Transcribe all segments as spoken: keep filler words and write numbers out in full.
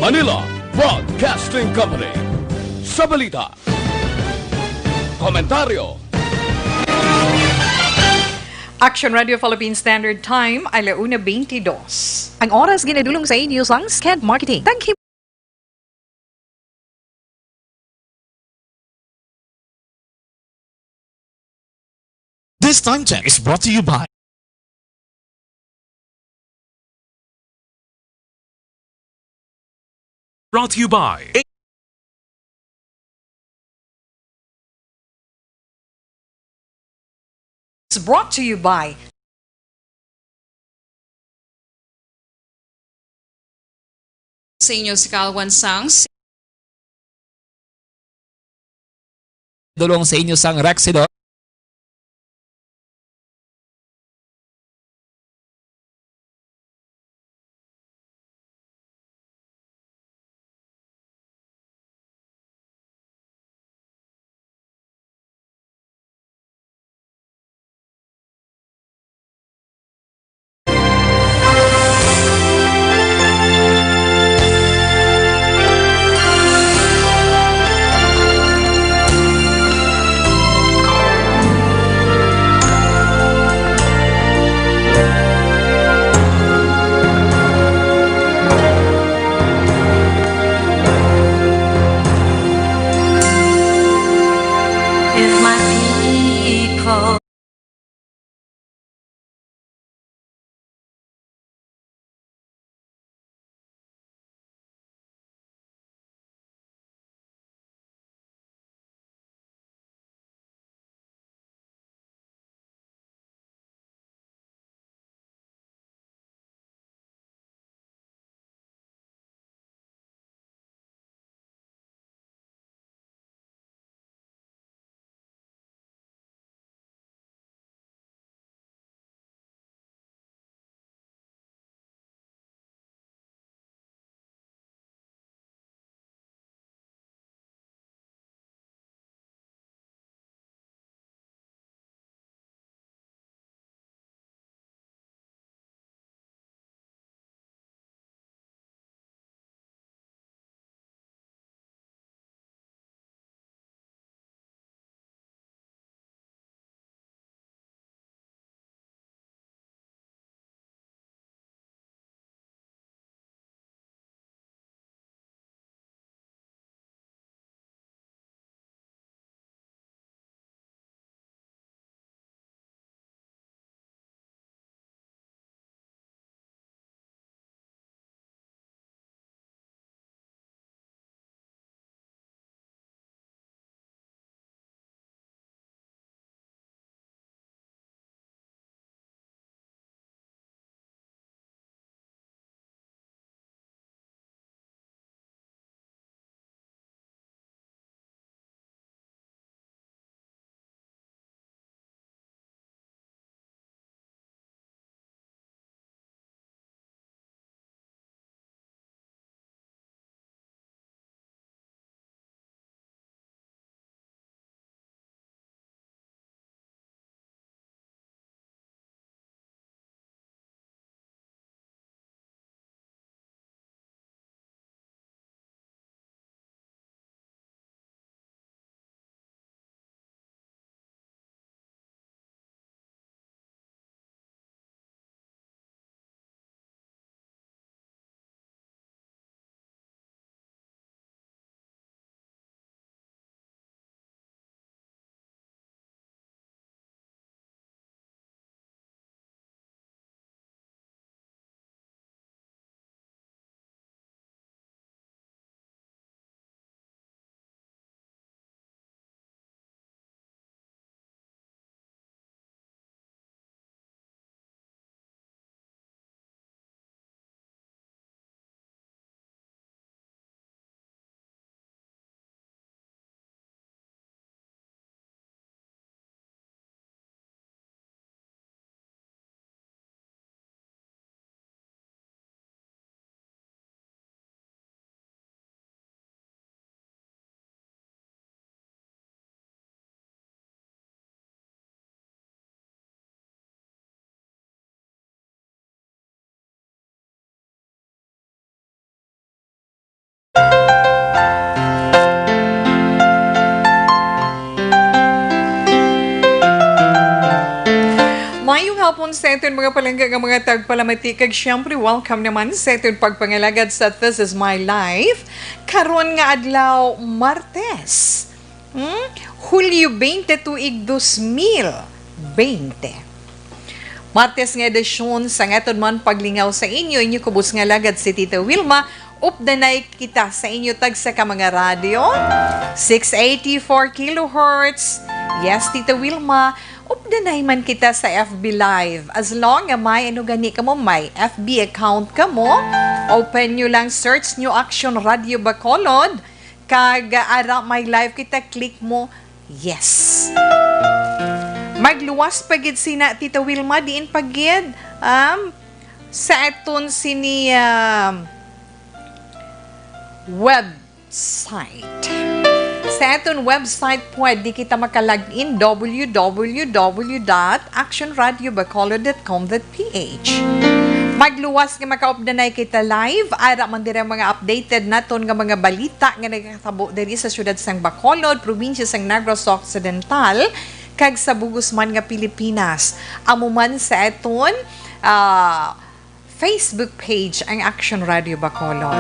Manila Broadcasting Company. Sa balita, komentaryo, Action Radio Philippine Standard Time, ala una beintidos. Ang oras ginadulong sa inyo sang Sked Marketing. Thank you. This time check is brought to you by Brought to you by It's brought to you by sa inyo sa Kalwan Sangs. Dulong sa inyo sang Rexidor. Hapon sa aton mga palangga nga mga tagpalamati, kag siyempre, welcome naman sa aton pagpangalagad sa This Is My Life. Karon nga adlaw, Martes, hmm? Hulyo twenty, tuig dos mil bente. Martes nga edisyon sa aton man paglingaw sa inyo, inyo kubos nga alagad si Tita Wilma. Updanay kita sa inyo tagsa ka mga radyo, six eighty-four kilohertz. Yes, Tita Wilma, updanay man kita sa F B Live. As long nga may, ano gani kamo, may F B account kamo, open nyo lang, search nyo Action Radio Bacolod, kag, ah, ara may live kita, click mo, yes. Magluwas pa gid sina, Tita Wilma, diin pa gid, um, sa aton sini, um, website. Sa aton website, pwede kita maka-log in, W W W dot action radio bacolod dot com dot P H. Magluwas nga makaupdanay kita live, ara man dira ang mga updated naton nga mga balita nga nagakatabo diri sa siyudad sang Bacolod, probinsya sang Negros Occidental, kag sa bug-os man nga Pilipinas. Amo man sa aton, ah, Facebook page ang Action Radio Bacolod.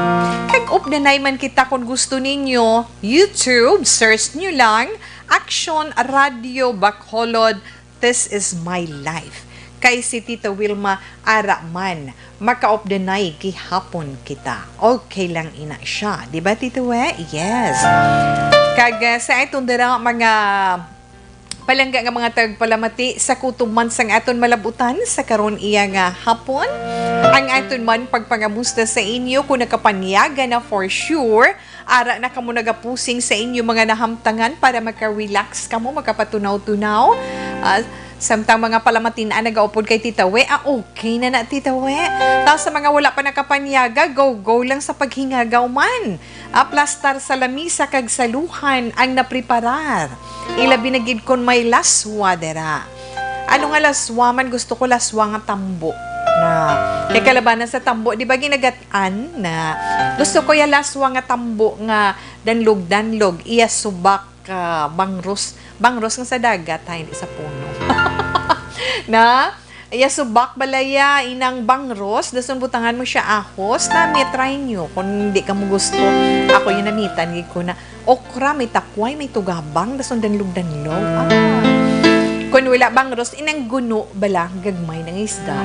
Kag updanay man kita, kung gusto ninyo, YouTube, search nyo lang, Action Radio Bacolod, This Is My Life. Kay si Tita Wilma, ara man, makaupdanay gihapon kita. Okay lang ina siya. Di ba, Tita We? Yes. Kag, ah, sa aton dira mga palangga nga mga tagpalamati, sa kutob man sang aton malabutan sa karon iya nga hapon, ang aton man pagpangamusta sa inyo, kung nakapanyaga na for sure, ara na kamo nagapusing sa inyo mga nahamtangan para maka-relax kamo, makapatunaw-tunaw. Ah, samtang mga palamatin-an nagaupod kay Tita We, ah, okay na na, Tita We. Tapos sa mga wala pa nakapanyaga, go-go lang sa paghingagaw man. Aplastar sa lamisa kag saluhan ang napreparar. Ilabi na gid kon may laswa dira. Ano nga laswa man? Gusto ko laswa nga tambo na. Kay kalabanan sa tambo, di ba, ginagat-an na? Gusto ko ya laswa nga tambo nga danlog-danlog, iya subak, ah, bangros. Bangros nga sa dagat, ha, hindi sa puno. Na? Iya subak bala ya, inang bangros, dason butangan mo siya ahos. Nami, try nyo kung di ka mo gusto. Ako yung namitan, gid ko na, okra, may takway, may tugabang, dason danlog-danlog. Ah. Kung wala bangros, inang guno bala, gagmay nga isda.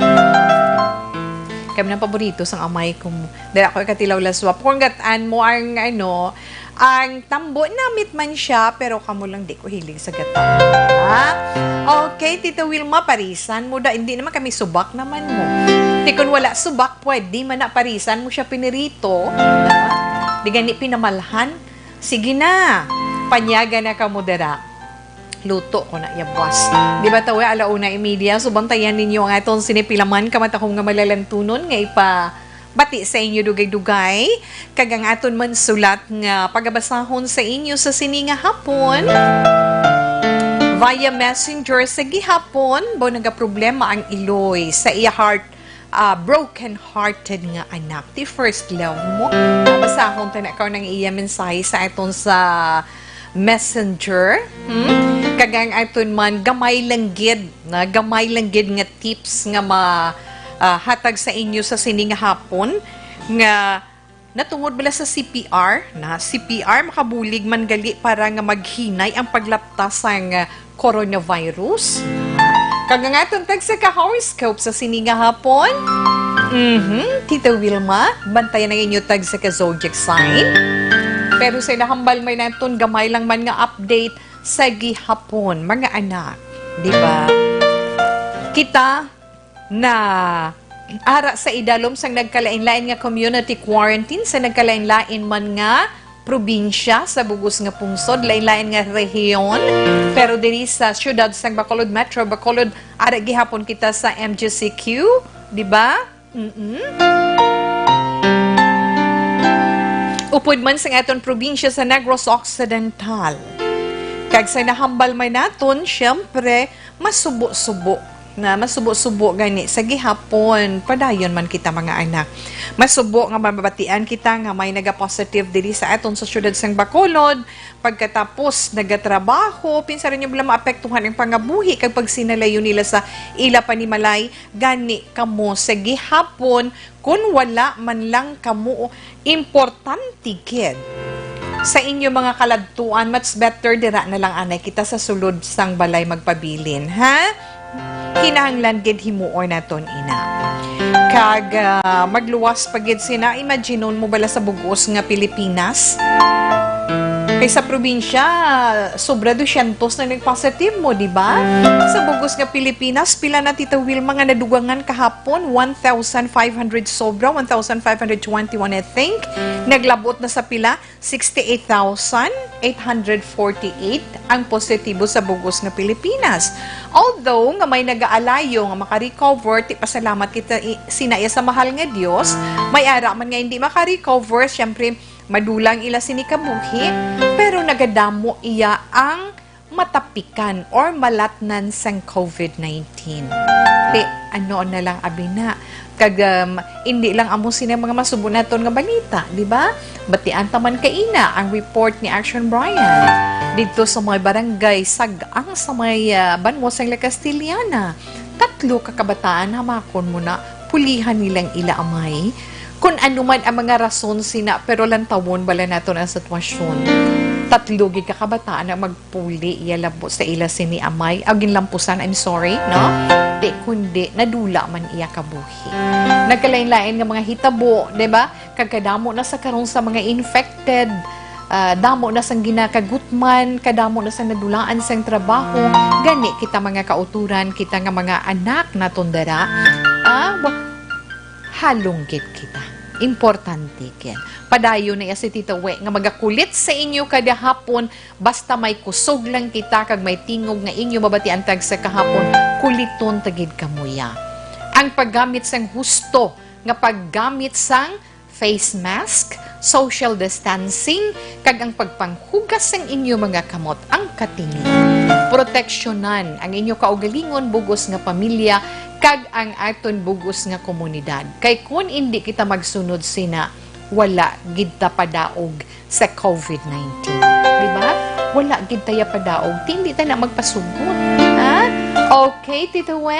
Kami ng paborito sang amay ko. Dala ko katilaw laswa. Kung gatan mo ang, ano, ang tambo, namit man siya, pero kamo lang di ko hilig sa gatan. Ha? Okay, Tita Wilma, parisan mo da. Hindi naman kami, subak naman mo. Ti kun wala subak, pwede man na parisan mo siya pinirito. Ha? Di gani pinamalhan. Sige na. Panyaga na kamo dira. Luto ko na iya buwas. Di ba, tawe, ala una y media? So, bantayan ninyo ang aton sinipilaman kamatahom nga malalantunon nga ipabati sa inyo dugay-dugay. Kag ang aton man sulat nga pagabasahon sa inyo sa sini nga hapon. Via messenger sa gihapon, baw nagaproblema ang iloy sa iya heart, ah, broken-hearted nga anak. Ti first love mo. Basahon ta na karon ang iya mensahe sa aton sa messenger. Hmm? Kag ang aton man, gamay lang gid, na gamay lang gid nga tips nga ma, ah, hatag sa inyo sa sini nga hapon, nga natungod bala sa C P R, na C P R makabulig man gali para nga maghinay ang paglapta sang, ah, coronavirus. Kag ang aton tagsa ka horoscope sa sini nga hapon. Mhm, Tita Wilma, bantayan ang inyo tagsa ka zodiac sign. Pero sa nahambal may naton gamay lang man nga update sa gihapon, mga anak. Di ba? Kita na ara sa idalom sang nagkalain-lain nga community quarantine sa nagkalain-lain man nga probinsya sa bug-os nga pungsod, lain-lain nga rehiyon. Pero diri sa siyudad sang Bacolod, Metro Bacolod, ara gihapon kita sa M G C Q, di ba? Mm-mm. Upod man sang aton probinsya sa Negros Occidental. Kag sa nahambal man naton, siyempre, masubo-subo Na masubo-subo gani sa gihapon, padayon man kita, mga anak. Masubo nga mabatian kita nga may nagapositive diri sa aton sa siyudad sang Bacolod. Pagkatapos nagatrabaho, pinsa ra niyo bala maapektuhan ang pangabuhi kag pagsinalayo nila sa ila panimalay. Gani kamo sa gihapon, kun wala man lang kamo importante gid sa inyo mga kaladtuan, much better dira na lang anay kita sa sulod sang balay magpabilin, ha? Kinahanglan gid himuon naton ina. Kag, ah, magluwas pa gid sina, imaginon mo bala sa bug-os nga Pilipinas? Kay sa probinsya, sobra dosyentos na nag-positive mo, di ba? Sa bug-os nga Pilipinas, pila na, Tita Wilma, nga nadugangan kahapon? One thousand five hundred sobra, one thousand five hundred twenty-one, I think. Naglabot na sa pila? Sixty-eight thousand eight hundred forty-eight ang positibo sa bug-os nga Pilipinas. Although nga may nagaalayo nga maka-recover, ti pasalamat kita i-, sina iya sa mahal nga Dios. May ara man nga hindi maka-recover, syempre, madulang ila sini kabuhi, pero nagadamo iya ang matapikan or malatnan sang covid nineteen. Ti, ano na lang, abi na. Kag, um, hindi lang amo sini ang mga masubo naton nga balita, di ba? Batian ta man kaina ang report ni Action Brian didto sa may barangay Sag-ang sa may, ah, banwa sang La Castellana. Tatlo ka kabataan, hamakon mo na, pulihan nilang ila amay. Kun ano man ang mga rason sina, pero lantawon bala naton ang sitwasyon. Tatlo gid ka kabataan ang magpuli iya labo sa ila sini amay. Aw, ginlampusan, I'm sorry, no? Di, kundi nadula man iya kabuhi. Nagkalain-lain nga mga hitabo, di ba? Kag kadamo na sa karon sa mga infected, ah, damo na sang ginakagutman, kadamo na sang nadulaan sang trabaho. Gani kita, mga kauturan, kita nga mga anak naton dara, ah, wa-, halong gid kita. Importante gid. Padayon na iya si Tita We nga magakulit sa inyo kada hapon, basta may kusog lang kita kag may tingog nga inyo mabatian tag sa kahapon, kuliton ta gid kamo ya. Ang paggamit sang husto nga paggamit sang face mask, social distancing, kag ang pagpanghugas sang inyo mga kamot ang katingin. Proteksyonan ang inyo kaugalingon, bug-os nga pamilya, kag ang aton bug-os nga komunidad. Kay kun indi kita magsunod sina, wala gid ta padaog sa covid nineteen. Di ba? Wala gid ta ya padaog. Ti, hindi ta na magpasugot. Ha? Okay, Tito We?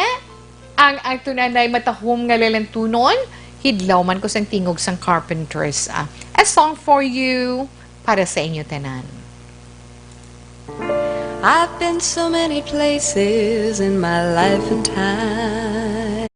Ang aton anay matahom nga lalantunon, hidlaw man ko sang tingog sang Carpenters, ah. A song for you, para sa inyo tanan. I've been so many places in my life and time.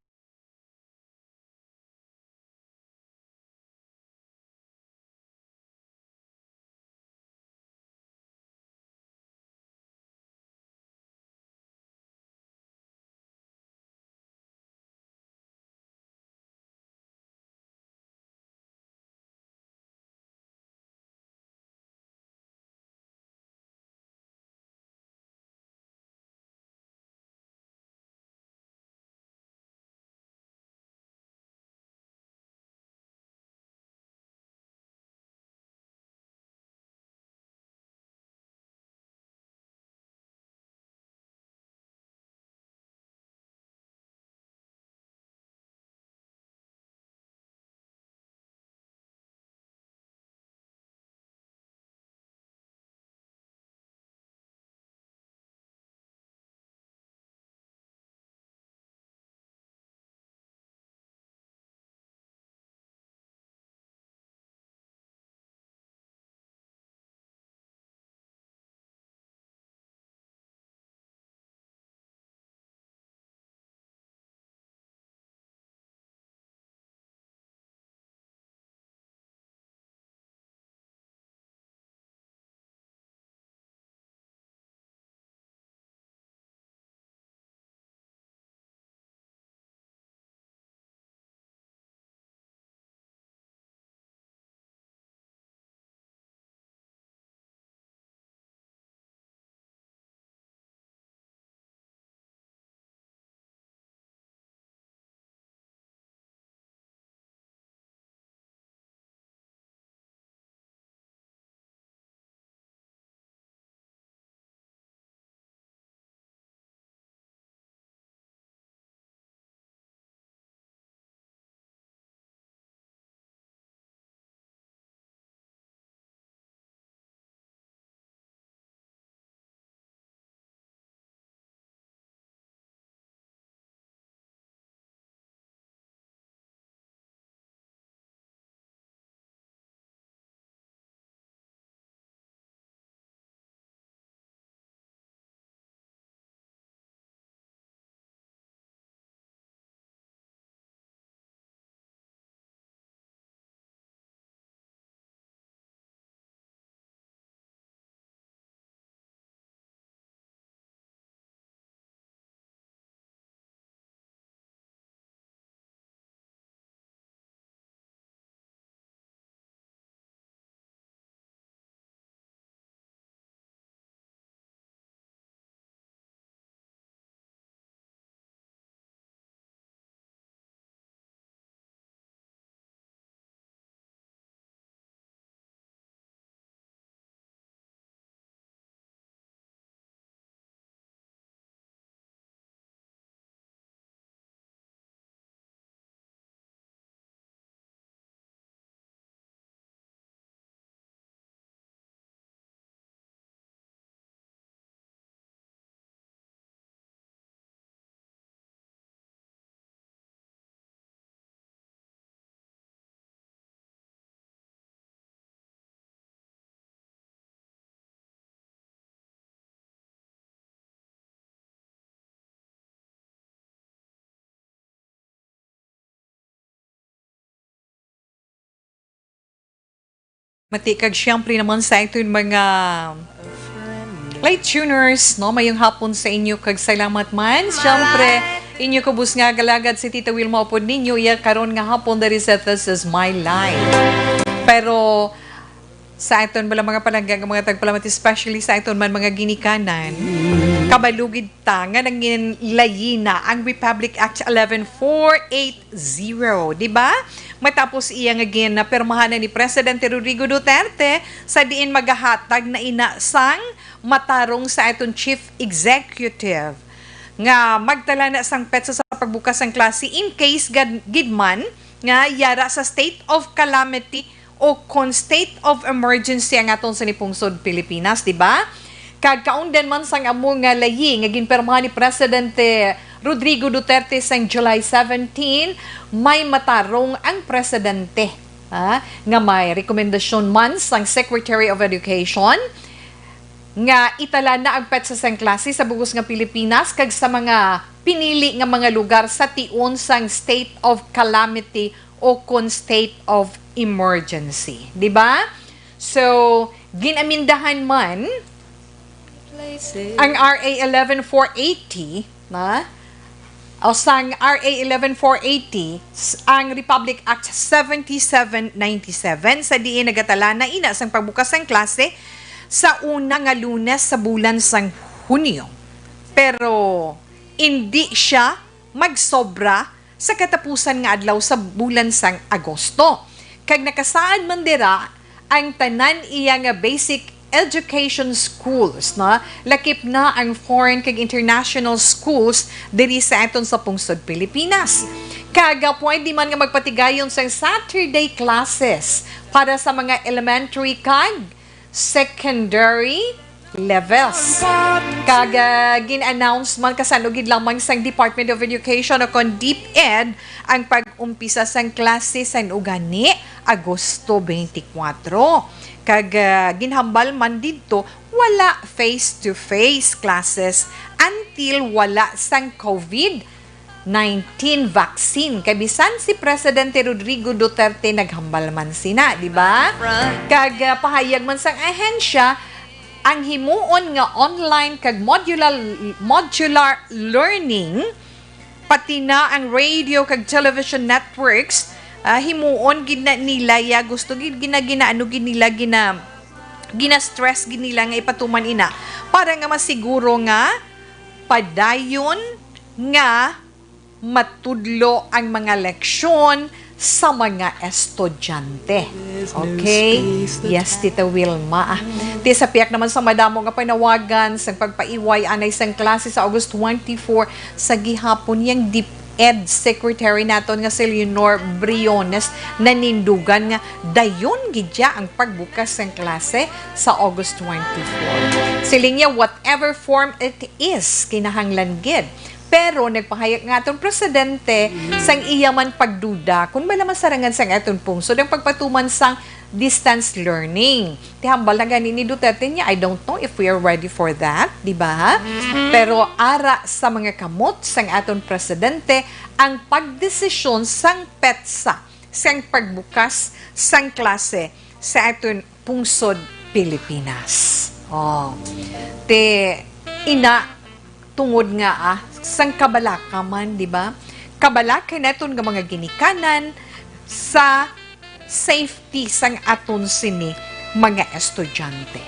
Mati kag siyempre naman sa aton mga late tuners, no? Mayong hapon sa inyo kag salamat man. Siyempre, inyo kubos nga galagad si Tita Wilma upod ninyo iya karon nga hapon diri sa This Is My Life. Pero sa aton bala mga palangga nga mga tagpalamati, especially sa aton man mga ginikanan, kabalugid ta nga nangin layi na ang Republic Act eleven four eight zero, di ba? Matapos iya nga ginapirmahan ni Presidente Rodrigo Duterte, sa diin magahatag na ina sang matarong sa aton Chief Executive nga magtala na sang petsa sa pagbukas sang klase in case gad-, gid man nga yara sa state of calamity o kon state of emergency ang aton sini pungsod Pilipinas, di ba? Kag kaundan man sang amo nga layi nga ginpirmahan ni Presidente Rodrigo Duterte sang July seventeen, may matarong ang presidente, ha, nga may rekomendasyon man sang Secretary of Education nga itala na ang petsa sang klase sa bug-os nga Pilipinas kag sa mga pinili nga mga lugar sa tion sang state of calamity o kon state of emergency. Di ba? So, ginamindahan man ang R A eleven four eighty, na? O sang R A eleven four eighty, s-, ang Republic Act seventy-seven ninety-seven, sa diin nagatala na ina sang pagbukas sang klase sa una nga Lunes sa bulan sang Hunyo. Pero indi siya magsobra sa katapusan nga adlaw sa bulan sang Agosto. Kag nakasaad man dira ang tanan iya nga basic education schools, no? Lakip na ang foreign kag international schools diri sa aton sa pungsod Pilipinas. Kag, ah, pwede man nga magpatigayon sang Saturday classes para sa mga elementary kag secondary levels. Kag, ah, gin-announce man kasano gid lamang sang Department of Education o kon DepEd ang pag-umpisa sang klase san ugani Agosto twenty-four. Kag, ah, ginhambal man didto, wala face-to-face classes until wala sang COVID nineteen vaccine. Kay bisan si Presidente Rodrigo Duterte naghambal man sina, di ba? Kag, ah, pahayag man sang ahensya, ang himuon nga online kag modular, modular learning, pati na ang radio kag television networks, ah, himuon gid na nila ya, gusto gid gina, gina, ano gid nila, gina, gina-stress gid nila nga ipatuman ina para nga masiguro nga padayon nga matudlo ang mga leksyon sa mga estudyante. Okay? Yes, Tita Wilma. Ti sa pihak naman sa madamo nga panawagan sang pagpaiway anay sang klase sa August twenty-four, sa gihapon yang DepEd Secretary naton nga si Leonor Briones nanindugan nga dayon gid ya ang pagbukas sang klase sa August twenty-four. Siling niya, whatever form it is, kinahanglan gid. Pero nagpahayag nga aton presidente sang iya man pagduda kung bala masarangan sang aton pungsod ang pagpatuman sang distance learning. Ti hambal na gani ni Duterte niya, "I don't know if we are ready for that," di ba? Pero ara sa mga kamot sang aton presidente ang pagdesisyon sang petsa sang pagbukas sang klase sa aton pungsod Pilipinas. Oh. Ti ina, tungod nga, ah, sang kabalaka man, di ba? Kabalaka naton nga mga ginikanan sa safety sang aton sini mga estudyante.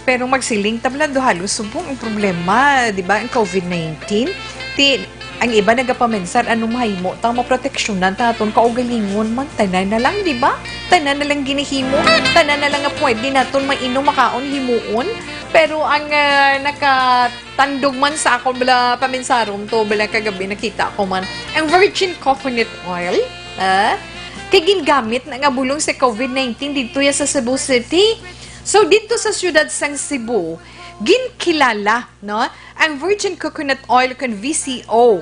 Pero magsiling ta bala, do halos subong ang problema, di ba, ang COVID nineteen. Ti, ang iba nagapamensar, ano mahimo ta, maproteksyonan ta aton kaugalingon man, tanan na lang, di ba? Tanan na lang ginahimo, tanan na lang nga pwede naton mainom, makaon, himuon. Pero ang, ah, nakatandog man sa akon bala pamensaron to, bala kagabi nakita ko man, ang virgin coconut oil, ah, kay gingamit na nga bulong sa COVID nineteen didto ya sa Cebu City. So, didto sa siyudad sang Cebu, ginkilala, no, ang virgin coconut oil kon V C O.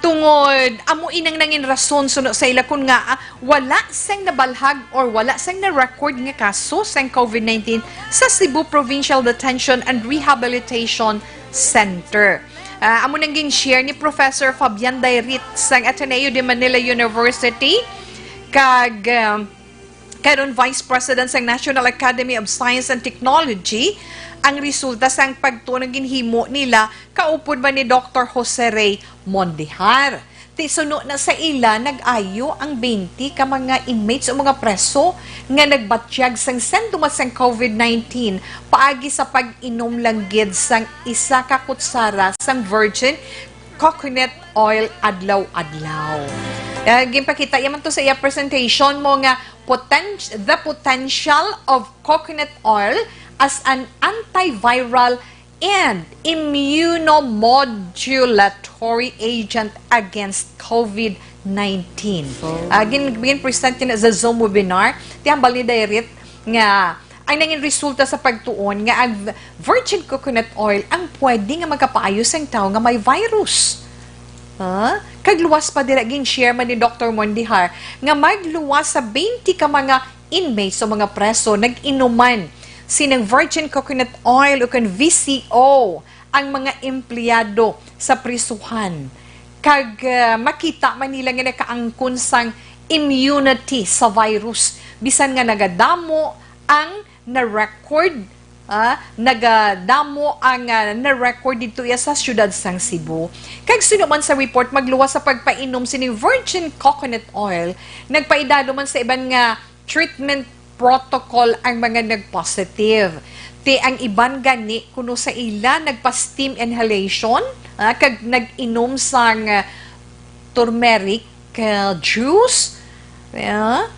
Tungod amo inang nangin rason suno sa ila kon ngaa wala sang nabalhag or wala sang na-record nga kaso sang COVID nineteen sa Cebu Provincial Detention and Rehabilitation Center. Ah, amo nang gin-share ni Professor Fabian Dairit sang Ateneo de Manila University, kag, um, karon Vice President sang National Academy of Science and Technology, ang resulta sang pagtuon nga ginhimo nila kaupod man ni Doktor Jose Rey Mondihar. Ti suno na sa ila, nag-ayo ang twenty ka mga inmates o mga preso nga nagbatyag sang sentuma sang COVID nineteen paagi sa pag-inom lang gid sang isa ka kutsara sang virgin coconut oil adlaw-adlaw. Ah, ginpakita yaman to sa iya presentation mo nga poten- the potential of coconut oil as an antiviral and immunomodulatory agent against COVID nineteen. Ah, gin, gin-present yun sa Zoom webinar. Ti hambal ni Dairit nga ang nangin resulta sa pagtuon nga ang virgin coconut oil ang pwede nga magapaayo sang tawo nga may virus. Ha? Kag luwas pa dira, gin-share man ni Doktor Mondihar nga magluwas sa twenty ka mga inmates o mga preso nag-inuman sining virgin coconut oil o kon V C O ang mga empleyado sa prisuhan. Kag, ah, makita man nila nga nakaangkon sang immunity sa virus, bisan nga nagadamo ang na-record, ah, nagadamo ang, ah, na-record didto iya sa siyudad sang Cebu. Kag suno man sa report, magluwas sa pagpainom sining virgin coconut oil, nagpaidalo man sa iban nga treatment protocol ang mga nag-positive. Ti ang iban gani kuno sa ila nagpa-steam inhalation, ah, kag nag-inom sang, ah, turmeric, ah, juice. Yeah.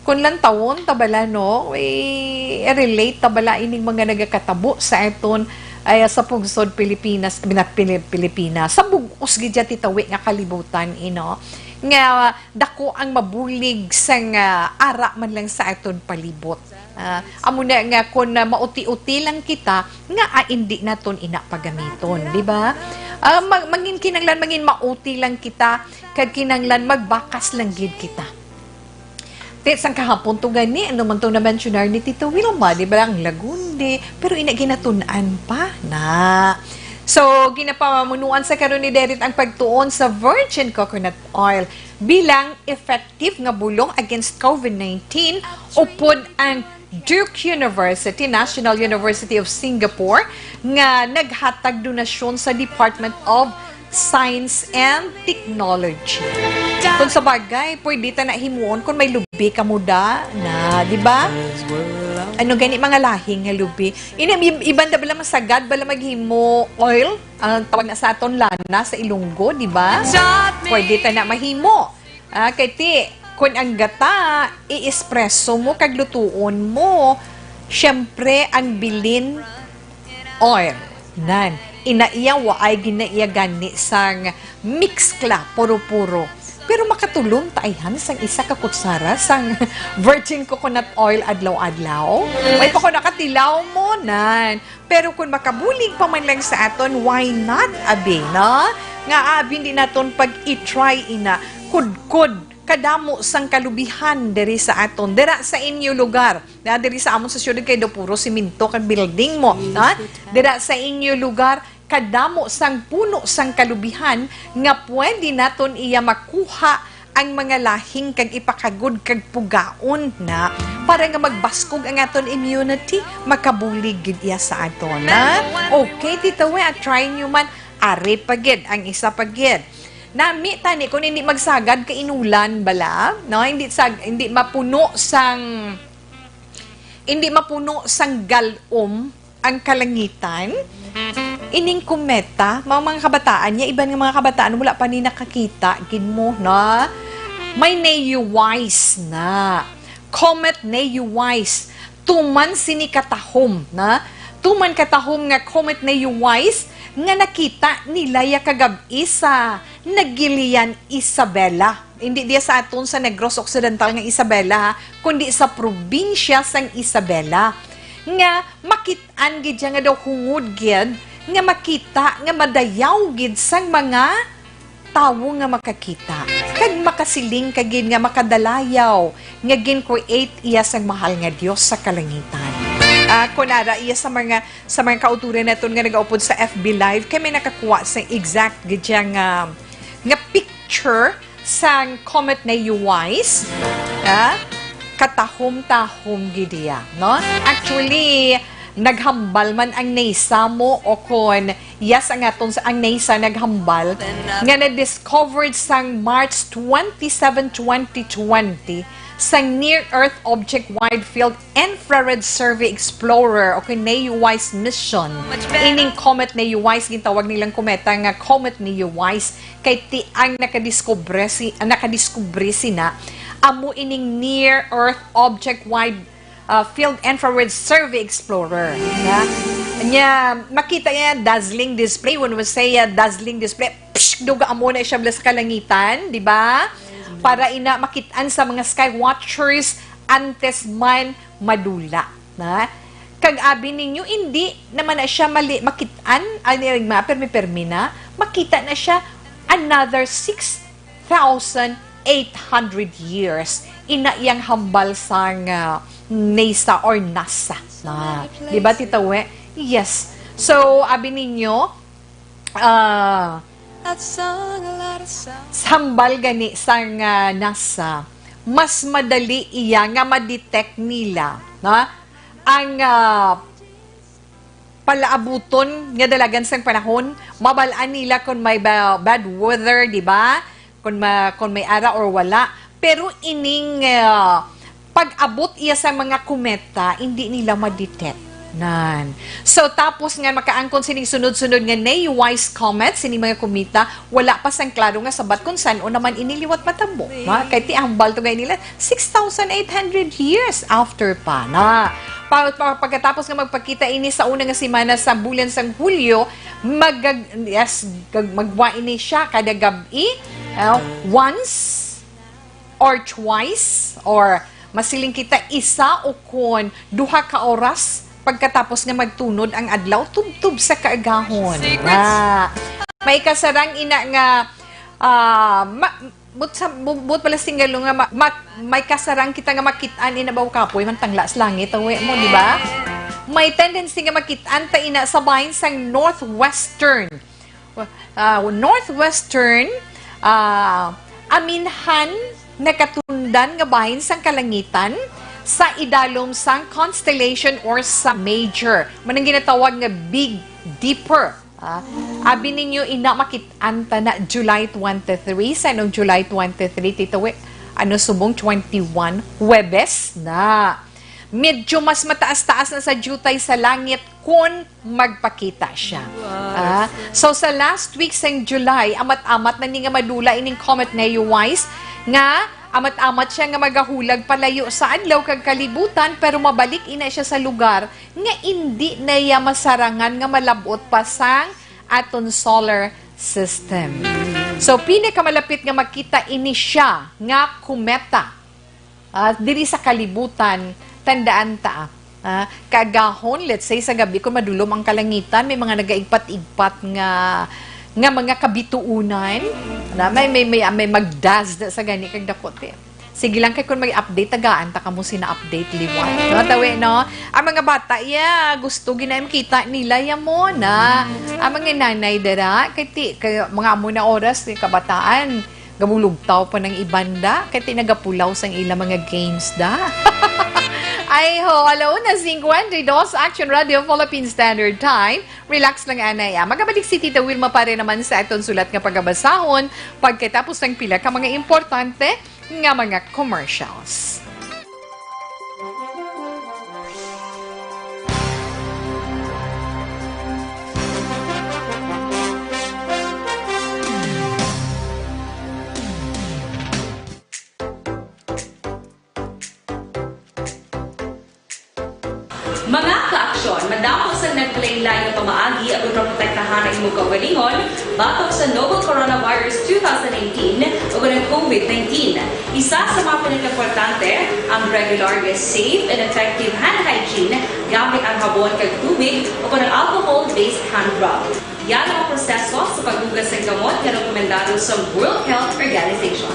Kung lantawon ta bala, no, i-relate ta bala ining mga nagakatabo sa aton, ay, sa pungsod Pilipinas, ay, not Pili-, Pilipinas, sa bug-os gid dyan ti tawi nga kalibutan, ino, nga dako ang mabulig sang, ah, ara man lang sa aton palibot. Ah, amo na nga kung, ah, mauti-uti lang kita, nga, ah, indi naton ina pagamiton, di ba? Ah, mag-, mangin kinanglan, mangin mauti lang kita, kag kinanglan magbakas lang gid kita. Ti, sang kahapon to gani, ano man tong na-mentionar ni Tito Wilma, di ba, ang lagundi, pero ina ginatun-an pa na. So, ginapamamunuan sa karon ni Dairit ang pagtuon sa virgin coconut oil bilang effective nga bulong against COVID nineteen, upod ang Duke University, National University of Singapore, nga naghatag donasyon sa Department of Science and Technology. Kung sa bagay, pwede ta na himuon kung may lubi ka muda na, di ba? Ano gani mga lahing nga lubi? Ini, iban da bala masagad bala maghimo oil? Ang tawag na sa aton lana sa Ilonggo, di ba? Pwede ta na mahimo. Ah, kay ti, kun ang gata, i-espresso mo kag lutuon mo, syempre, ang bilin oil. Nan, ina iya waay ginaiya gani sang mixcla, puro-puro. Pero makatulong ta ayhan sang isa ka kutsara sang virgin coconut oil adlaw-adlaw? May pa ko nakatilaw mo, nan. Pero kung makabulig pa man lang sa aton, why not, abi, no? Nga, abi, hindi naton pag-i-try ina, kudkod, kadamo sang kalubihan diri sa aton. Dira sa inyo lugar, na diri sa amon sa syudad kay do puro simento kag building mo, ha? Dira sa inyo lugar, kadamo sang puno sang kalubihan nga pwede naton iya makuha ang mga lahing kag ipakagod kag pugaon na para nga magbaskog ang aton immunity, makabulig gid iya sa aton, na? Okay, Tito, we, a-try nyo man. Ari pa gid, ang isa pa gid. Nami tani kung hindi magsagad ka inulan bala, no? Hindi sag-, hindi mapuno sang, hindi mapuno sang galom ang kalangitan. Ining kometa, mga, mga kabataan niya, iban nga mga kabataan, wala pa ni nakakita, gid mo, no? May Neowise na. Comet Neowise. Tuman sini katahom, na? Tuman katahom nga Comet Neowise nga nakita nila ya kagab-i sa Nagilian, Isabela. Hindi diya sa aton sa Negros Occidental nga Isabela, ha, kundi sa probinsya sang Isabela. Nga makit-an gid siya nga daw hungod gid nga makita nga madayaw gid sang mga tawo nga makakita, kag makasiling ka gid nga makadalayaw nga gin-create iya sang mahal nga Dios sa kalangitan. Ah, kun ara iya sa mga, sa mga kauturan naton nga nagaupod sa F B Live, kay may nakakuha sa exact gid siya nga, nga picture sang Comet Neowise. Ah? katahom-tahom gid iya, no? Actually, naghambal man ang NASA mo, o kon, yes, ang atong sa, ang NASA naghambal nga na-discovered sang March twenty-seven, twenty twenty, sang Near Earth Object Wide Field Infrared Survey Explorer, o kon NEOWISE mission. Ining comet NEOWISE, gintawag nilang kometa nga comet NEOWISE, kay ti ang nakadiskubre si, ang nakadiskubre sina amo ining Near Earth Object Wide, uh, Field Infrared Survey Explorer, ha? Nya, makita niya dazzling display. When we say, uh, dazzling display, psh, duga amo na siya bala sa kalangitan, di ba? Para ina makitaan sa mga sky watchers antes man madula, na? Kag abi ninyo, indi naman na siya mali, makitaan, ani, mga permi-permi na, makita na siya another six thousand eight hundred years. Ina yang hambal sang, ah, NASA or NASA. Na, di ba, Tita We? Yes. So, abi ninyo, ah, sa hambal gani sang, ah, NASA, mas madali iya nga ma-detect nila, na? Ang, ah, palaabuton nga dalagan sang panahon, mabal-an nila kung may ba-, bad weather, di ba? Kung ma-, kung may ara or wala. Pero ining, ah, pag-abot iya sa mga kometa, hindi nila ma-detect. Nan. So, tapos nga makaangkon sining sunod-sunod nga NEOWISE comet, sining mga kometa, wala pa sang klaro nga sabat kung san-o naman ini liwat matabo. Ma-, kay ti hambal to gani nila, six thousand eight hundred years after pa na. Pa-, pa-, pagkatapos nga magpakita ini sa una nga semana sa bulan sang Hulyo, magag-, yes, gag-, magwa ini siya kada gab-i, uh, once or twice, or masiling kita isa o kon duha ka oras pagkatapos nga magtunod ang adlaw tubtob sa kaagahon. Na. May kasarang ina nga, ah, ma-, But sa, bu-, buot pala sing Galo nga ma-, ma-, may kasarang kita nga makit-an ina ba, kapoy man tangla sa langit, awi mo, di ba? May tendency nga makit-an ta ina sa bahin sang northwestern. Ah, northwestern, ah, aminhan nakatundan nga bahin sang kalangitan sa idalom sang constellation or sa major. Manang ginatawag nga Big Dipper. Ah, abi ninyo, ina, makit-an ta na July twenty-three. Sa anong July twenty-three, Tito Wi? Ano, subong twenty-one, Huwebes na. Medyo mas mataas-taas na sa diutay sa langit kon magpakita siya. Ah, so, sa last week sang July, amat-amat na ni nga madula ining comet Neowise nga amat-amat siya nga magahulag palayo sa adlaw kag kalibutan, pero mabalik ina siya sa lugar nga indi na iya masarangan nga malab-ot pa sang aton solar system. So, pinakamalapit nga makita ini siya nga kometa, ah, diri sa kalibutan, tandaan ta, ah, kaagahon, let's say, sa gabi, kung madulom ang kalangitan, may mga nagaigpat-igpat nga, nga mga kabituunan, na may, may, may, may magdaz na sa gani kag dako, eh. Sige lang, kay kung may update, tagaan ta kamo sina update liwat. No, tawi, no? Ang mga bata, yeah, gusto ginay makita nila ya mo na. Ang mga nanay dira, kay ti, kay mga amo na oras, kay kabataan, gamulugtaw pa ng ibanda, kay ti nagapulaw sang ila mga games da. Ay ho, alauna cincuenta y dos, Action Radio Philippine Standard Time. Relax lang, anay, ah. Magabalik si Tita Wilma pa rin naman sa aton sulat nga pagabasahon pagkatapos ng pila ka mga importante nga mga commercials. Mga ka-aksyon, madamo sa naglain-lain nga pamaagi aron maprotektahan ang imong kaugalingon batok sa novel coronavirus two thousand nineteen o ang COVID nineteen. Isa sa mga pinakaimportante, ang regular nga safe and effective hand hygiene gamit ang habon kag tubig o ang alcohol-based hand rub. Yan ang proseso sa paghugas sa kamot nga rekomendado sa World Health Organization.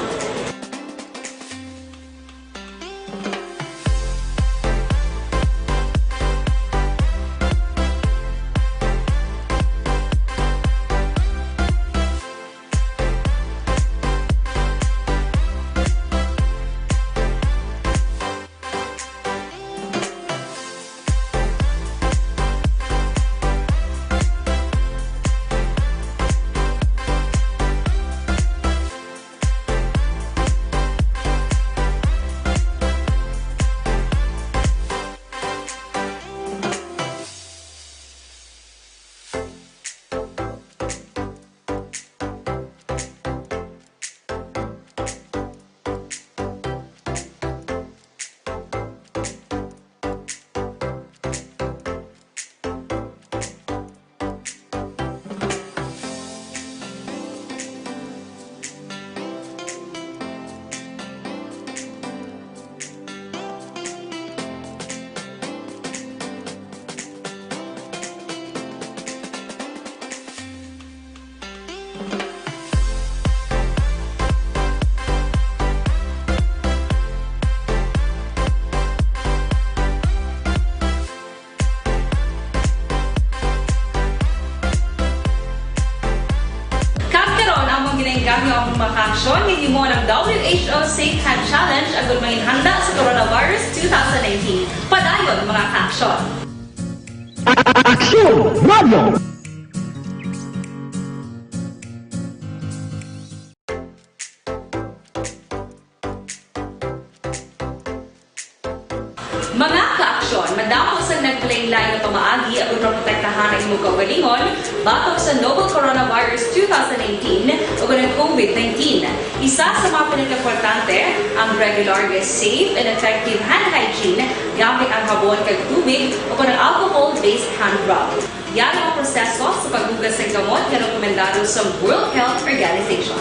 Ang mga kaaksyon, hinimo ang W H O Safe Hand Challenge agud manginhanda sa Coronavirus two thousand nineteen. Padayon, mga kaaksyon. Aksyon Radio! Mga kaaksyon, madamo sang naglain-lain nga pamaagi aron maprotektahan ang imong kaugalingon batok sa novel coronavirus two thousand nineteen o ang COVID nineteen. Isa sa mga pinakaimportante, ang regular nga safe and effective hand hygiene gamit ang habon kag tubig o ang alcohol-based hand rub. Yara ang proseso sa paghugas sang kamot nga rekomendado sa World Health Organization.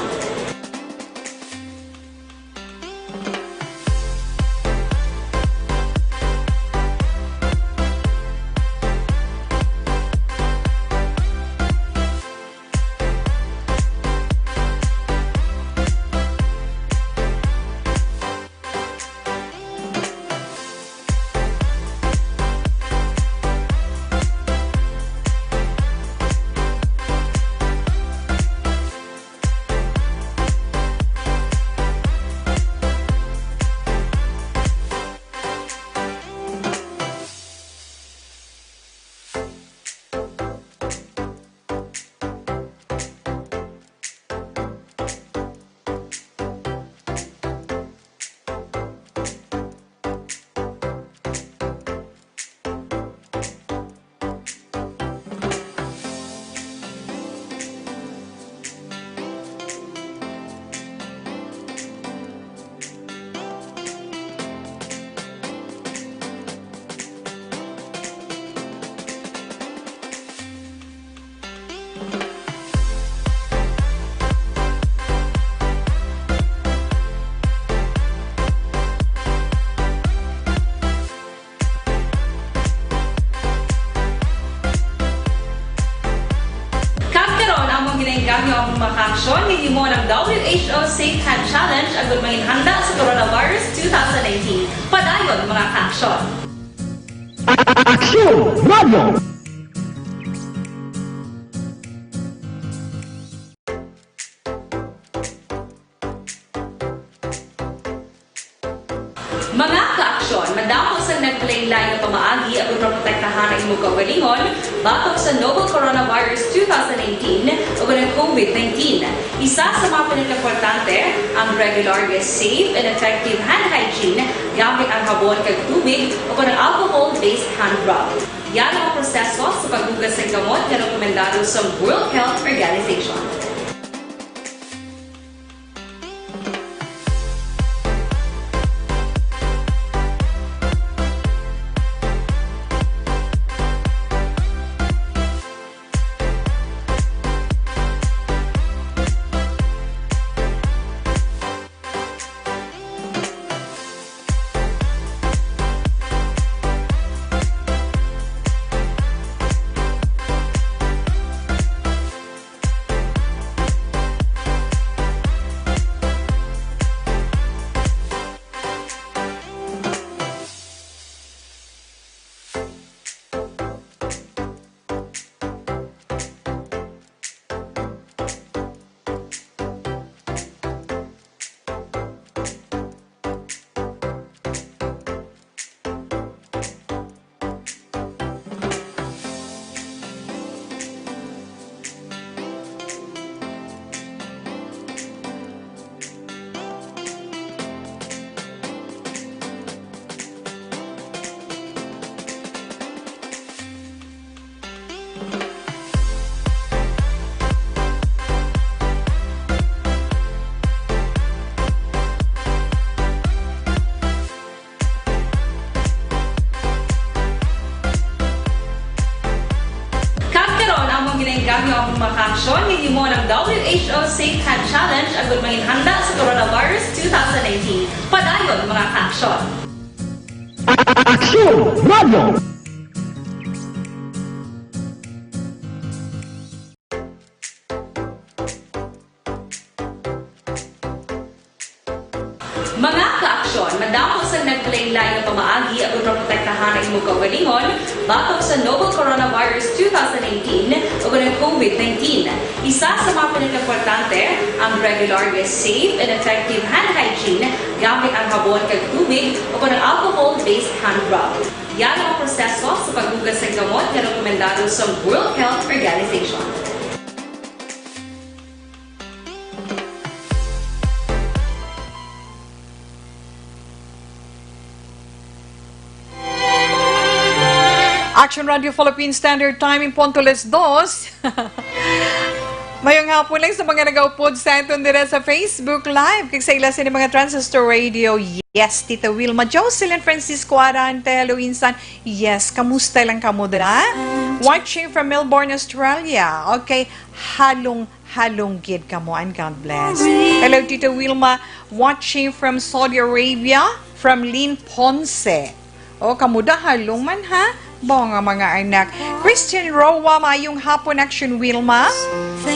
Kag karon, among ginainggam ang mga kaaksyon nga hinimo ang W H O Safe Hand Challenge agud manginhanda sa Coronavirus two thousand nineteen. Padayon, mga kaaksyon. Aksyon Radio! Mga kaaksyon, madamo sang naglain-lain nga pamaagi aron maprotektahan ang imong kaugalingon batok sa novel coronavirus two thousand nineteen o ang COVID nineteen. Isa sa mga pinakaimportante, ang regular nga safe and effective hand hygiene gamit ang habon kag tubig o ang alcohol-based hand rub. Yara ang proseso sa paghugas sang kamot nga rekomendado sa World Health Organization. Kag karon, among ginainggam ang mga kaaksyon nga hinimo ang W H O Safe Hand Challenge agud manginhanda sa Coronavirus two thousand nineteen. Padayon, mga kaaksyon. Aksyon Radio! Mga kaaksyon, madamo sang nagkalain-lain nga pamaagi agud maprotektahan ang imong kaugalingon batok sa novel coronavirus two thousand nineteen ug ang COVID nineteen. Isa sa mga pinakaimportante, ang regular nga safe and effective hand hygiene gamit ang habon kag tubig o kon ang alcohol-based hand rub. Yan ang proseso sa paghugas sa gamot nga rekomendado sa World Health Organization. Action Radio Philippine Standard Time, in punto alas dos. Mayong hapon lang sa mga nagaupod sa aton dira sa Facebook Live kag sa ila sini mga transistor radio. Yes, Tita Wilma, Jocelyn Francisco Arante, hello, insan. Yes, kamusta lang kamo dira? Watching from Melbourne, Australia. Okay, halong halong gid kamo, and God bless. Hello, Tita Wilma, watching from Saudi Arabia, from Lynn Ponce. Oh, kamo da, halong man, ha? Bo nga mga anak. Christian Roa, mayong hapon, Action Wilma.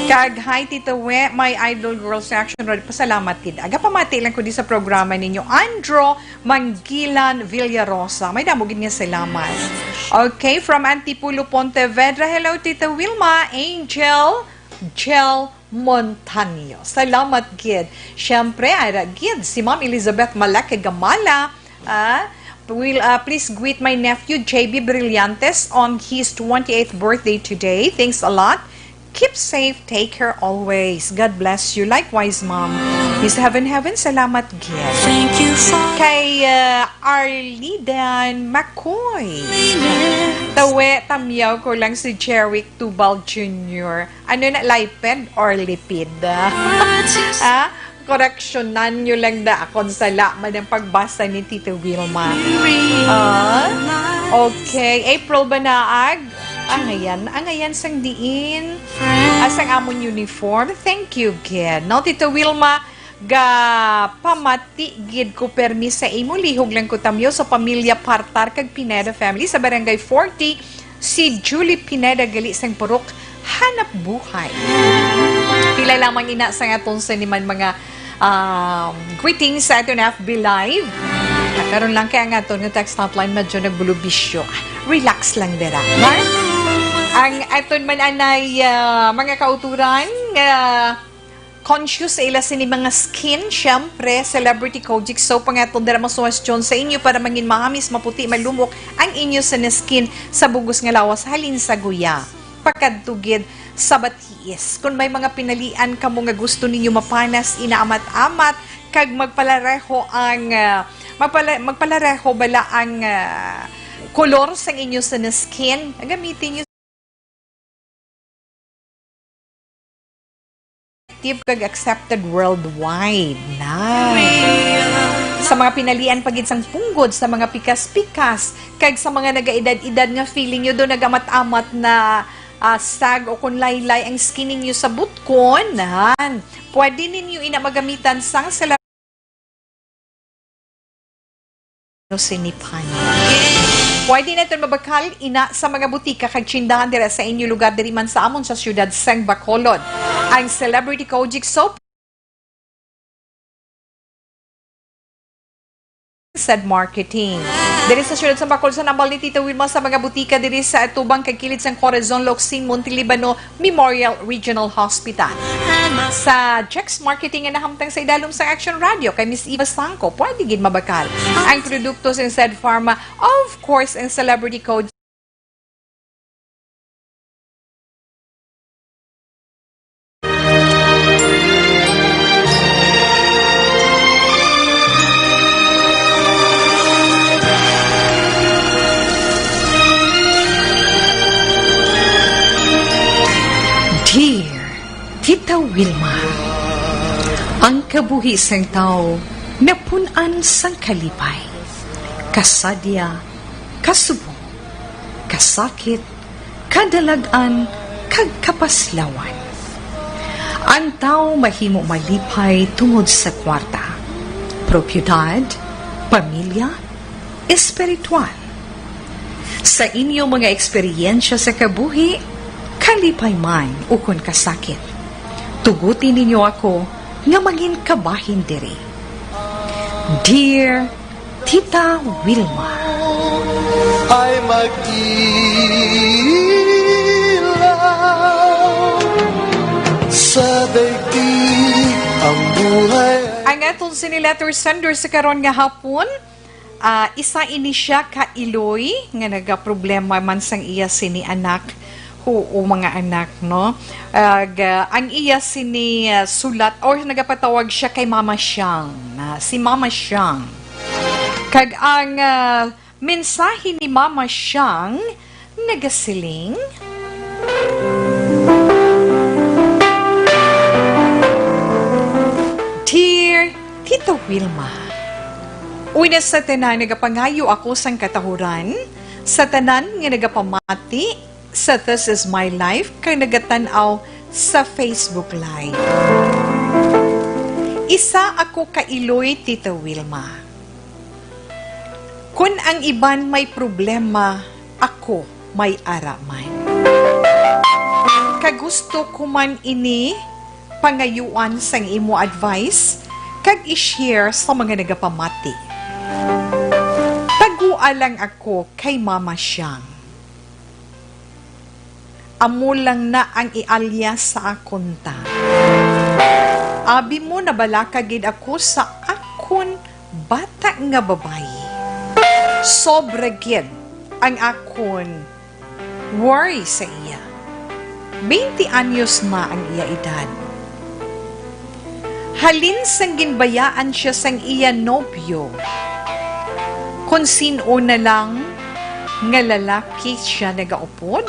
Kag hi, Tita We, my idol girls sa Action Radio. Pasalamat gid. Aga pamati lang ko di sa programa ninyo. Andro Manggilan Villarosa. May damo gid nga salamat. Okay, from Antipolo, Pontevedra. Hello, Tita Wilma. Angel Jel Montaño. Salamat gid. Siyempre, ara gid si Ma'am Elizabeth Malek Gamala. Ah, will, ah, please greet my nephew J B Brillantes on his twenty-eighth birthday today. Thanks a lot. Keep safe, take care always. God bless you. Likewise, Ma'am. Miss Heaven Heaven, salamat gid. Thank you for Kay, ah, Arlidan McCoy. Tawe, tamyaw ko lang si Jeric Tubal Junior. Ano na, lipid or lipid? Ah, koreksyonan nyo lang da akon sala man ang pagbasa ni Tita Wilma. Ah, okay. April Banaag. Angayan, angayan sang diin. Ah, sang amon uniform. Thank you, gid. No, Tita Wilma, ga pamati gid ko permi sa imo. Lihog lang ko tamyo sa pamilya Partar kag Pineda family sa Barangay forty. Si Julie Pineda gali sang Purok Hanap Buhay. Pila lamang ina sang aton siniman mga, um, greetings sa aton F B Live. Ah, karon lang kay ang aton nga text hotline medyo nagbulubisyo. Relax lang dira, ha? Ang aton man anay, ah, mga kauturan nga conscious sa ila sini mga skin, syempre, Celebrity Kojic Soap ang aton dira masuwestyon sa inyo para mangin mahamis, maputi, malumok ang inyo sa skin sa bugos nga lawas halin sa guya pakadto gid sa batiis. Kung may mga pinalian kamo nga gusto ninyo mapanas, inaamat-amat, kag magpalareho ang, ah, magpala-, magpalareho bala ang, ah, kolor sang inyo sa skin, gamitin nyo effective kag accepted worldwide na. Sa mga pinalian pa gid sang punggod, sa mga pikas-pikas, kag sa mga nagaedad-edad nga feeling nyo do nagamat-amat na, ah, sag o kon laylay ang skin ninyo sa butkon, han, pwede ninyo ina magamitan sang sila sinipan. Pwede naton mabakal ina sa mga butika kag tsindahan dira sa inyo lugar, diri man sa amon sa siyudad sang Bacolod. Ang Celebrity Kojic Soap, said marketing. Diri sa siyudad sa Bacolod, sa nambal ni Tita Wilma sa mga butika diri sa atubang kag kilid sang Corazon, Locsin, Montelibano, Memorial Regional Hospital. Sa Jex Marketing nga nahamtang sa idalom sang Action Radio kay Miss Eva Sangco, pwede gid mabakal ang produkto sa Insed Pharma, of course, ang Celebrity Code. Dear Tita Wilma, ang kabuhi sang tawo napun-an sang kalipay, kasadya, kasubong, kasakit, kadalag-an, kag kapaslawan. Ang tawo mahimo malipay tungod sa kwarta, propiedad, pamilya, espiritual. Sa inyo mga eksperyensya sa kabuhi, kalipay man ukon kasakit, tuguti ninyo ako nga mangin kabahin diri. Dear Tita Wilma. Ay mag-ilaw sa daigdig ang buhay. Ang aton sini letter sender sa karon nga hapon, ah, isa ini siya ka iloy nga nagaproblema man sang iya sini anak. Huo, mga anak, no? Ag, ah, ang iya sini, ah, sulat, or nagapatawag siya kay Mama Siang, na si Mama Siang. Kag ang, ah, mensahe ni Mama Siang nagasiling, Dear Tita Wilma, una sa tanan, nagapangayo ako sang katahuran sa tanan nga nagapamati sa This Is My Life kag nagatan-aw sa Facebook Live. Isa ako ka iloy, Tita Wilma. Kon ang iban may problema, ako may ara man. Kagusto ko man ini pangayuan sang imo advice kag i-share sa mga nagapamati. Tagua lang ako kay Mama Siang. Amo lang na ang i-alias sa akon ta. Abi mo, nabalaka gid ako sa akon bata nga babayi. Sobra gid ang akon worry sa iya. Twenty anyos na ang iya edad. Halin sang ginbayaan siya sang iya nobyo, kon sin-o na lang nga lalaki siya nagaupod,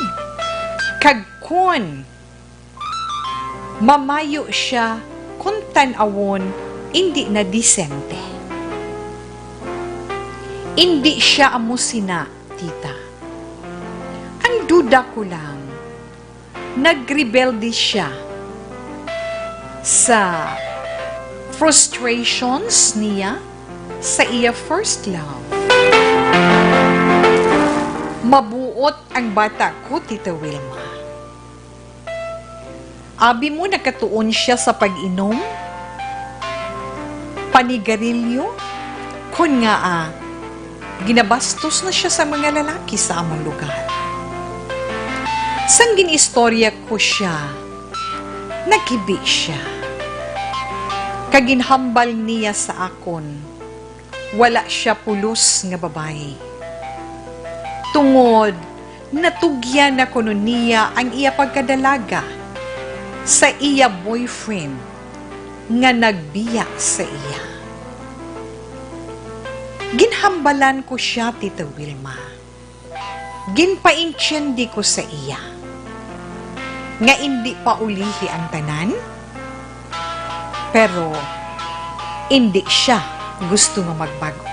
kag kon mamayo siya, kon tan-awon, indi na disente. Indi siya amo sina, tita. Ang duda ko lang, nagrebelde siya sa frustrations niya sa iya first love. Mabuot ang bata ko, Tita Wilma. Abi mo, nakatuon siya sa pag-inom, panigarilyo, kon ngaa ginabastos na siya sa mga lalaki sa among lugar. Sang gin-istorya ko siya, nakibi siya. Kag ginhambal niya sa akon, wala sia pulos nga babayi. Tungod natugyan na kuno niya ang iya pagkadalaga sa iya boyfriend nga nagbiya sa iya. Ginhambalan ko sia, Tita Wilma. Ginpaintiende ko sa iya nga indi paulihi ang tanan, pero indi sia gusto nga magbago.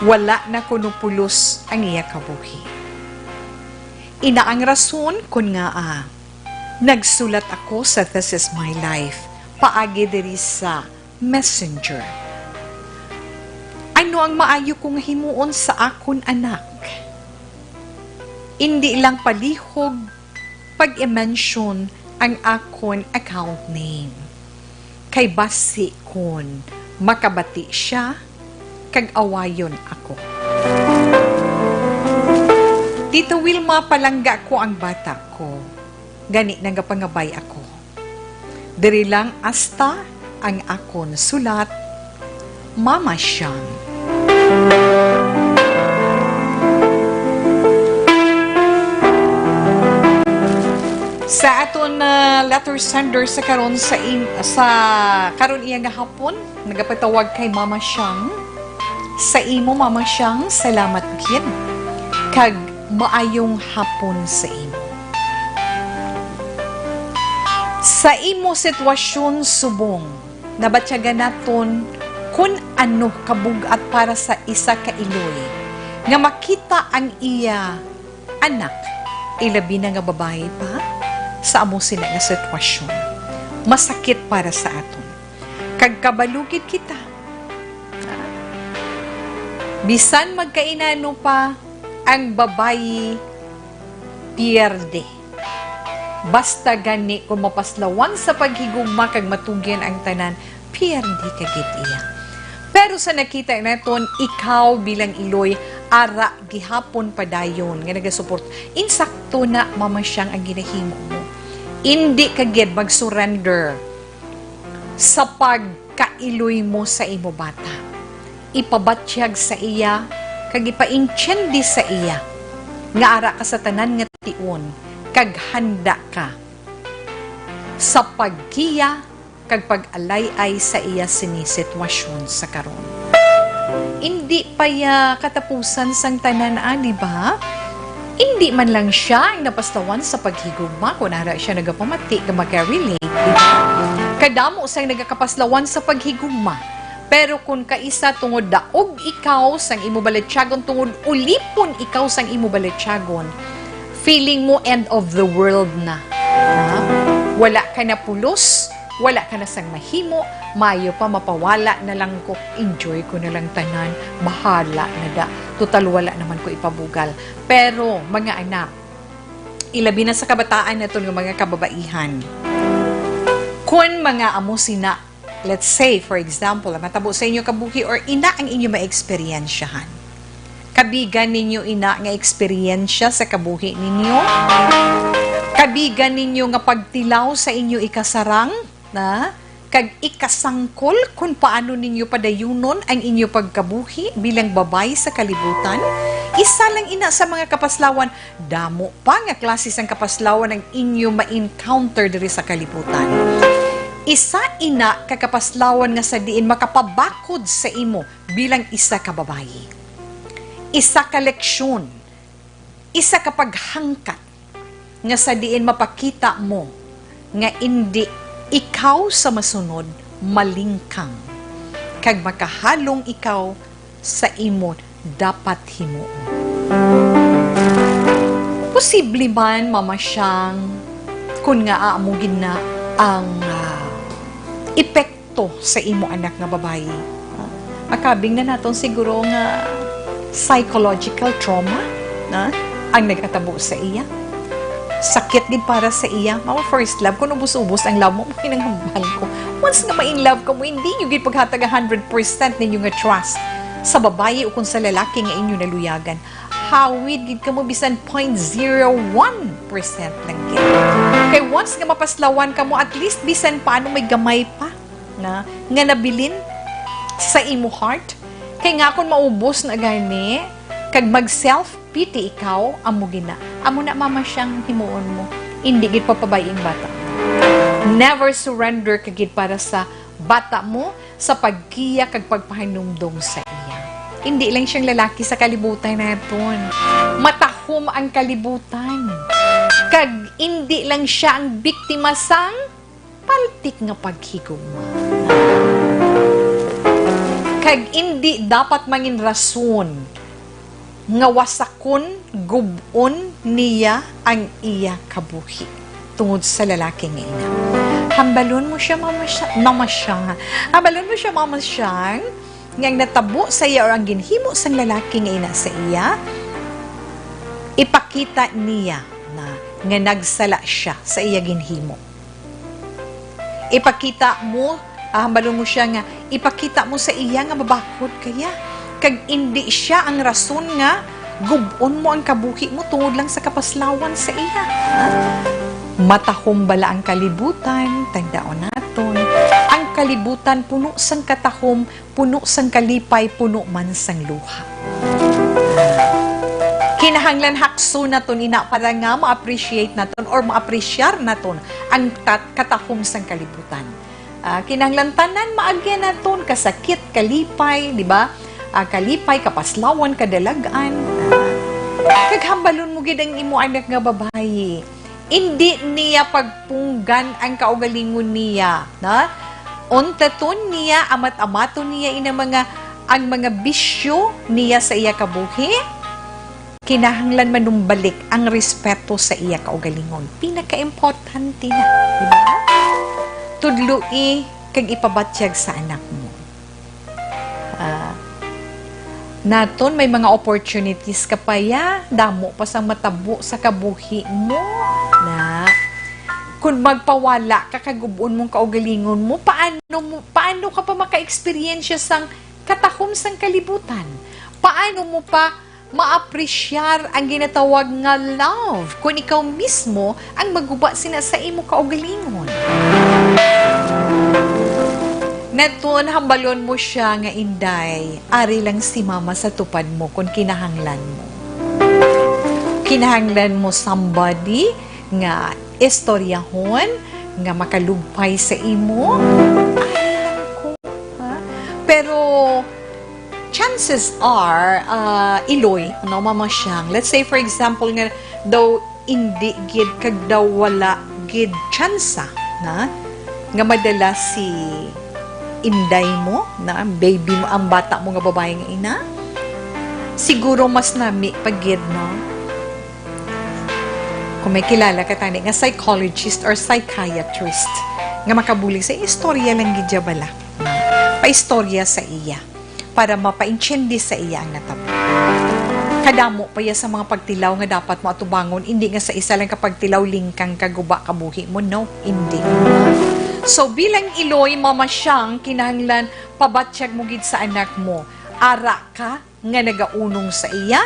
Wala na kuno pulos ang iya kabuhi. Ina ang rason kon ngaa nagsulat ako sa This Is My Life paagi diri sa Messenger. Ano ang maayo ko nga himuon sa akon anak? Indi lang palihog pag-i-mention ang akon account name, kay basi kon makabati sia kag awayon ako. Tita Wilma, palangga ko ang bata ko, gani nagapangabay ako. Diri lang asta ang akon sulat, Mama Siang. Sa aton, ah, letter sender sa karon sa im-, sa karon iya nga hapon, nagapatawag kay Mama Siang. Sa imo, Mama Siang, salamat gid. Kag maayong hapon sa imo. Sa imo sitwasyon subong, nabatyagan naton kun ano kabug-at para sa isa ka iloy nga makita ang iya anak, ilabi na nga babayi pa, sa amo sina nga sitwasyon. Masakit para sa aton. Kag kabalo gid kita. Bisan magkainano pa, ang babayi pierde. Basta gani kung mapaslawan sa paghigugma kag matugyan ang tanan, pierde ka gid iya. Pero sa nakita naton, ikaw bilang iloy, ara gihapon padayon nga nagasuporta. Insakto na, Mama Siang, ang ginahimo mo. Indi ka gid mag-surrender sa pagkailoy mo sa imo bata. Ipabatyag sa iya kag ipaintiende sa iya nga ara ka sa tanan nga tion kag handa ka sa paggiya kag pag-alay-ay sa iya sini sitwasyon sa karon. Indi pa ya katapusan sang tanan, ah, di ba? Indi man lang sia ang napaslawan sa paghigugma, kun ara sia nagapamati nga maka-relate, di ba? Kadamo sang nagakapaslawan sa paghigugma, pero kun kaisa tungod daog ikaw sang imo balatyagon, tungod ulipon ikaw sang imo balatyagon, feeling mo end of the world na. Ha? Wala ka na pulos, wala ka na sang mahimo, mayo pa mapawala na lang ko. Enjoy ko na lang tanan, bahala na da. Total wala naman ko ipabugal. Pero, mga anak, ilabi na sa kabataan naton nga mga kababaihan, kun mga amo sina, let's say, for example, ang matabo sa inyo kabuhi or ina ang inyo maeksperiensyahan. Kabigan ninyo ina nga eksperyensya sa kabuhi ninyo. Kabigan ninyo nga pagtilaw sa inyo ikasarang, na, kag ikasangkol kung paano ninyo padayunon ang inyo pagkabuhi bilang babay sa kalibutan. Isa lang ina sa mga kapaslawan, damo pa nga klase sang kapaslawan ang inyo ma-encounter diri sa kalibutan. Isa ina ka kapaslawan nga sa diin makapabakod sa imo bilang isa ka babayi. Isa ka leksyon, isa ka paghangkat nga sa diin mapakita mo nga indi ikaw sa masunod malingkang kag makahalong ikaw sa imo dapat himuon. Posible man, Mama Siang, kun nga amo gid na ang, ah, epekto sa imo anak nga babayi. Ah, makabing na naton siguro nga psychological trauma, na, ang nagatabo sa iya. Sakit gid para sa iya. Mao, first love, kung ubos-ubos ang love mo, mao ang hambal ko. Once nga ma-in love ka mo, hindi nyo gid paghatag a hundred percent ninyo nga trust sa babayi o kung sa lalaki nga inyo naluyagan. Hawid gid kamo bisan point zero one percent lang gid. Kay once nga mapaslawan kamo, at least bisan paano may gamay pa na nga nabilin sa imo heart. Kay nga kung maubos na gani, kag mag self pity ikaw, amo gina. Amo na, Mama Siang, himuon mo. Hindi gid papabay-i ang bata. Never surrender ka gid para sa bata mo, sa paggiya kag pagpahanumdom sa iya. Hindi lang siyang lalaki sa kalibutan naton. Matahom ang kalibutan. Kag hindi lang siya ang biktima sang paltik nga paghigugma. Kag indi dapat mangin rason nga wasakon, gub-on niya ang iya kabuhi tungod sa lalaki nga ina. Hambalon mo siya, Mama Siya, Mama Siya. Hambalon mo siya, Mama Siya, nga ang natabo sa iya or ang ginhimo sang lalaki nga ina sa iya, ipakita niya na nga nagsala siya sa iya ginhimo. Ipakita mo, ah, hambalon mo siya nga, ipakita mo sa iya nga mabakod kaya. Kag indi siya ang rason nga gub-on mo ang kabuhi mo tungod lang sa kapaslawan sa iya. Ha? Matahom bala ang kalibutan, tandaan naton. Ang kalibutan puno sang katahom, puno sang kalipay, puno man sang luha. Kinahanglan hakson naton ina para nga ma-appreciate naton or ma-appreciar naton ang tat-, katahom sang kalibutan. Ah, kinahanglan tanan maagyan naton, kasakit, kalipay, di ba? Ah, kalipay, kapaslawan, kadalag-an. Ah, kag hambalon mo gid ang imo anak nga babayi. Indi niya pagpunggan ang kaugalingon niya, na? Untaton niya, amat-amaton niya ina mga, ang mga bisyo niya sa iya kabuhi. Kinahanglan manumbalik ang respeto sa iya kaugalingon. Pinakaimportante na, di ba? Tudloi kag ipabatyag sa anak mo. Ah, naton may mga opportunities ka pa ya, damo pa sang matabo sa kabuhi mo na. Kung magpawala ka kag gub-on mong kaugalingon mo, paano mo, paano ka pa maka-eksperyensya sang katahom sang kalibutan. Paano mo pa maapresyar ang ginatawag nga love kon ikaw mismo ang maguba sina sa imo kaugalingon? Neton, hambalon mo sia nga, "Inday, ari lang si Mama sa tupad mo kon kinahanglan mo." Kinahanglan mo somebody nga istoryahon, nga makalugpay sa imo? Ay, ko, ha? Pero, chances are, ah, Iloy, no, Mama Siang, let's say, for example, nga daw indi gid kag daw wala gid tsansa na nga madala si inday mo, na baby mo, ang bata mo nga babae nga ina, siguro mas nami pa gid, no? Kung may kilala ka tani nga psychologist or psychiatrist nga makabulig sa istorya lang gid siya bala, paistorya sa iya para mapaintindi sa iya ang natabo. Kadamo pa iya sa mga pagtilaw nga dapat mo atubangon, indi nga sa isa lang ka pagtilaw lingkang ka guba kabuhi mo, no, indi. So, bilang Iloy, Mama Siang, kinahanglan pabatyag mo gid sa anak mo, ara ka nga nagaunong sa iya,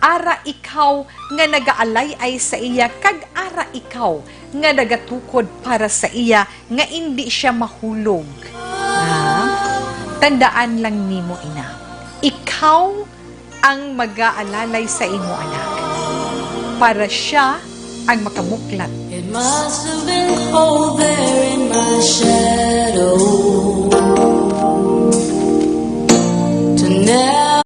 ara ikaw nga nagaalay-ay sa iya, kag ara ikaw nga nagatukod para sa iya, nga indi sia mahulog. Ha? Tandaan lang nimo, ina, ikaw ang mag-aalalay sa imo anak, para sia ang makamuklat. It must have been cold there in my shadow to never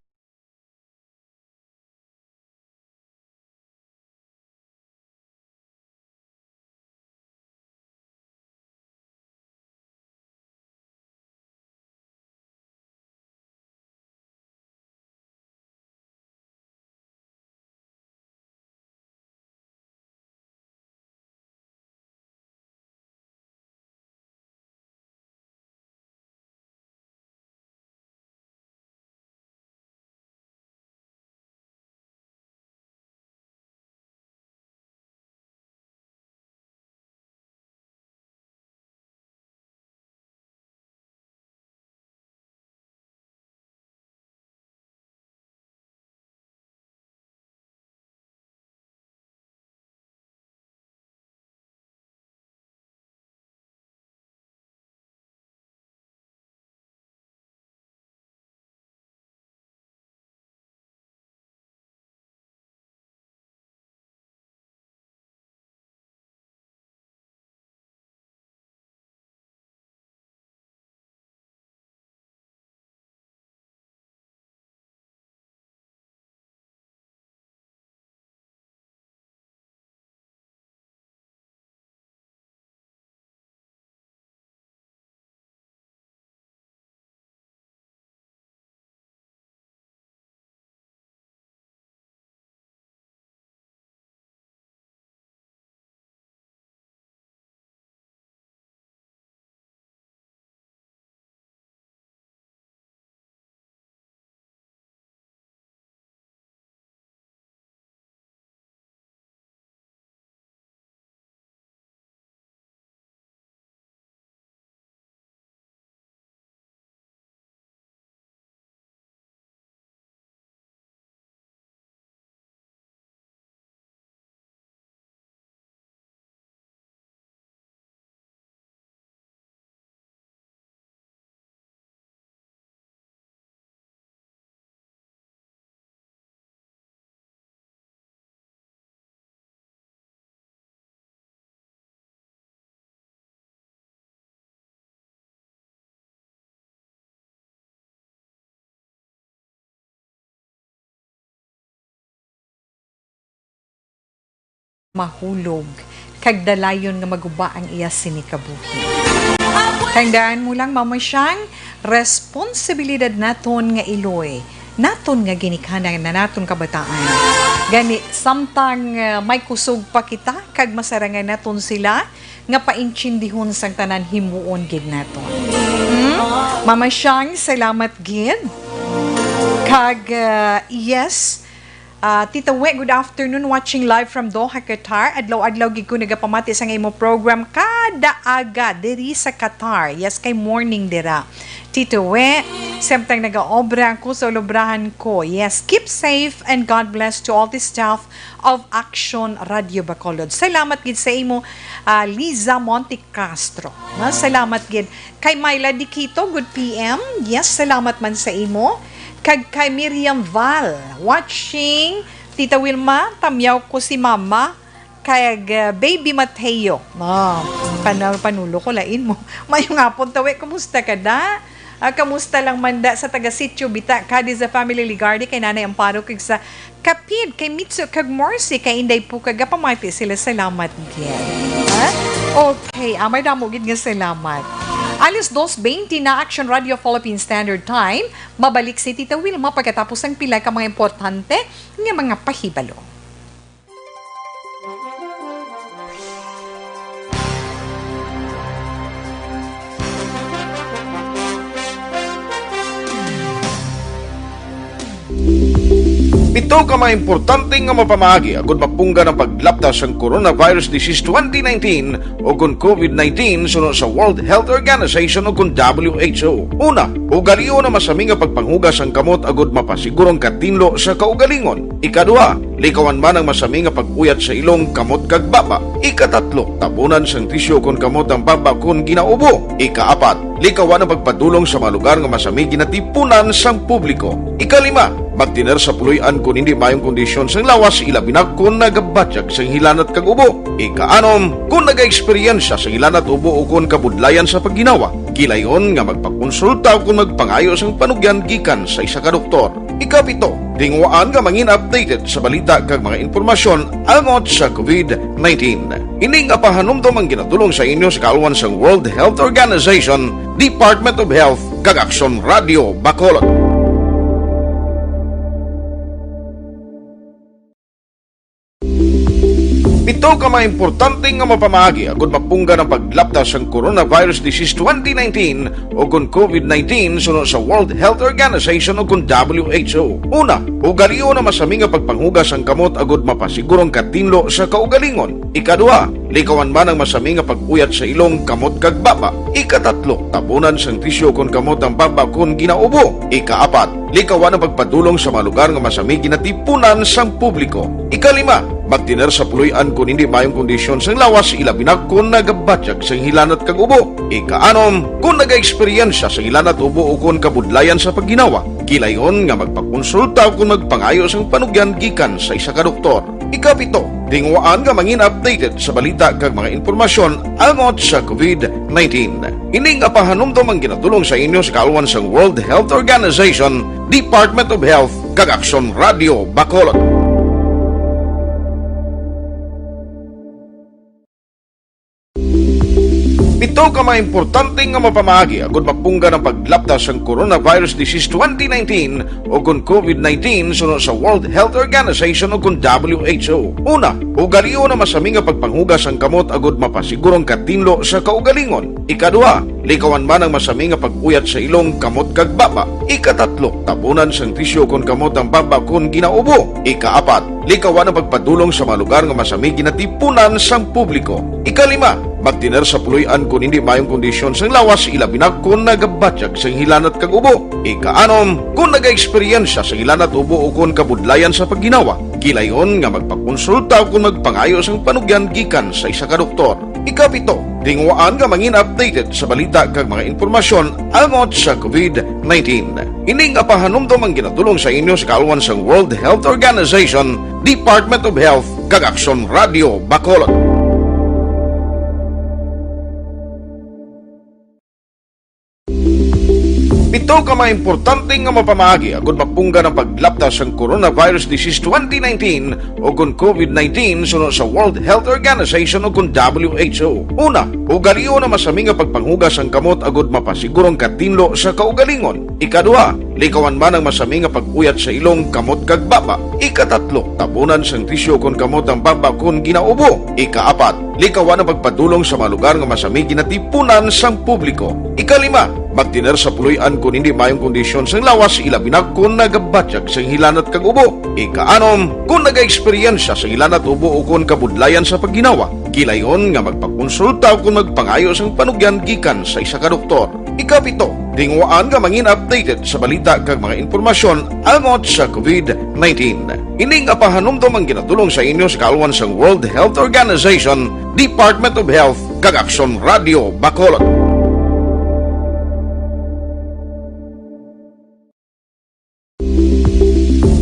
mahulog, kag dalayon nga maguba ang iya sini kabuhi. Tandaan mo lang, Mama Siang, responsibilidad naton nga iloy, naton nga ginikanan na naton kabataan. Gani, samtang, ah, may kusog pa kita, kag masarangan naton sila, nga paintindihon sang tanan himuon gid naton. Hmm? Mama Siang, salamat gid. Kag, ah, yes, ah, Tita We, good afternoon, watching live from Doha, Qatar. Adlaw-adlaw gid ko nagapamati sa imo program kada aga diri sa Qatar. Yes, kay morning dira. Tita We, Samtang nagaobra ako sa ulubrahan ko. Yes, keep safe and God bless to all the staff of Action Radio Bacolod. Salamat gid sa imo, ah, Liza Monte Castro. Na, salamat gid kay Myla Diquito, good P M. Yes, salamat man sa imo. Kag kay Miriam Val, watching. Tita Wilma, tamyaw ko si Mama. Kag, ah, Baby Mateo. Ah, pana-, panulo ko, lain mo. Mayong hapon, Tawi. Kumusta ka, da? Ah, kamusta lang man da sa taga Sitio Bita, Cadiz sa family Ligarde, kay Nanay Amparo, kag sa kapid, kay Mitsu, kag Morsi, kay Inday Puka, gapamati sila. Salamat gid. Ha? Okay, amay damo gid nga salamat. Alas dos veinte na, Action Radio Philippine Standard Time. Mabalik si Tita Wilma pagkatapos ang pila ka mga importante nga mga pahibalo. Pito ka mga importante nga mapamaagi agud mapunggan ang paglapta sang coronavirus disease twenty nineteen o kon covid nineteen suno sa World Health Organization o kon W H O. Una, ugalion ang masami nga pagpanghugas sang kamot agud mapasiguro ang katinlo sa kaugalingon. Ikaduha, likawan man ang masami nga pag-uyat sa ilong, kamot, kag baba. Ikatatlo, tabunan sang tisyu kon kamot ang baba kon ginaubo. Ikaapat, likawan ang pagpadulong sa mga lugar nga masami ginatipunan sang publiko. Ikalima, magtiner sa puloy-an kon hindi maayong kondisyon sang lawas, ilabi na kon nagabatyag sang hilanat kag ubo. Ikaanom, kon nagaeksperyensya sang hilanat, ubo, o kon kabudlayan sa pagginawa, gilayon nga magpakonsulta o kon magpangayo sang panugyan gikan sa isa ka doktor. Ikapito, tinguhaan nga mangin updated sa balita kag mga impormasyon angot sa covid nineteen. Ini nga pahanumdom ang ginatulong sa inyo sa kaalwan sang World Health Organization, Department of Health, kag Aksyon Radio Bacolod. Pito ka mga importante nga mapamaagi agud mapunggan ang paglapta sang coronavirus disease twenty nineteen o kon covid nineteen suno sa World Health Organization o kon W H O. Una, ugalion ang masami nga pagpanghugas sang kamot agud mapasiguro ang katinlo sa kaugalingon. Ikaduha, likawan man ang masami nga pag-uyat sa ilong, kamot, kag baba. Ikatatlo, tabunan sang tisyu kon kamot ang baba kon ginaubo. Ikaapat, likawan ang pagpadulong sa mga lugar nga masami ginatipunan sang publiko. Ikalima, magtiner sa puloy-an kon hindi maayong kondisyon sang lawas, ilabi na kon nagabatyag sang hilanat kag ubo. Ikaanom, kon nagaeksperyensya sang hilanat, ubo, o kon kabudlayan sa pagginawa, gilayon nga magpakonsulta o kon magpangayo sang panugyan gikan sa isa ka doktor. Ikapito, tinguhaan nga mangin updated sa balita kag mga impormasyon angot sa covid nineteen. Ini nga pahanumdom ang ginatulong sa inyo sa kaalwan sang World Health Organization, Department of Health, kag Aksyon Radio Bacolod. Pito ka mga importante nga mapamaagi agud mapunggan ang paglapta sang coronavirus disease twenty nineteen o kon covid nineteen suno sa World Health Organization o kon W H O. Una, ugalion ang masami nga pagpanghugas sang kamot agud mapasiguro ang katinlo sa kaugalingon. Ikaduha, likawan man ang masami nga pag-uyat sa ilong, kamot, kag baba. Ikatatlo, tabunan sang tisyu kon kamot ang baba kon ginaubo. Ikaapat, likawan ang pagpadulong sa mga lugar nga masami ginatipunan sang publiko. Ikalima, magtiner sa puloy-an kon hindi maayong kondisyon sang lawas, ilabi na kon nagabatyag sang hilanat kag ubo. Ikaanom, kon nagaeksperyensya sang hilanat, ubo, o kon kabudlayan sa pagginawa, gilayon nga magpakonsulta o kon magpangayo sang panugyan gikan sa isa ka doktor. Ikapito, tinguhaan nga mangin updated sa balita kag mga impormasyon angot sa covid nineteen. Ini nga pahanumdom ang ginatulong sa inyo sa kaalwan sang World Health Organization, Department of Health, kag Aksyon Radio Bacolod. Pito ka mga importante nga mapamaagi agud mapunggan ang paglapta sang coronavirus disease twenty nineteen o kon covid nineteen suno sa World Health Organization o kon W H O. Una, ugalion ang masami nga pagpanghugas sang kamot agud mapasiguro ang katinlo sa kaugalingon. Ikaduha, likawan man ang masami nga pag-uyat sa ilong, kamot, kag baba. Ikatatlo, tabunan sang tisyu kon kamot ang baba kon ginaubo. Ikaapat, likawan ang pagpadulong sa mga lugar nga masami ginatipunan sang publiko. Ikalima, Magtener sa puloy-an kon hindi maayong kondisyon sang lawas, ilabi na kon nagabatyag sang hilanat kag ubo. Ikaanom, kon nagaeksperyensya sang hilanat, ubo, o kon kabudlayan sa pagginawa, gilayon nga magpakonsulta o kon magpangayo sang panugyan gikan sa isa ka doktor. Ikapito, tinguhaan nga mangin updated sa balita kag mga impormasyon angot sa COVID nineteen. Ini nga pahanumdom ang ginatulong sa inyo sa kaalwan sang World Health Organization, Department of Health, kag Aksyon Radio Bacolod.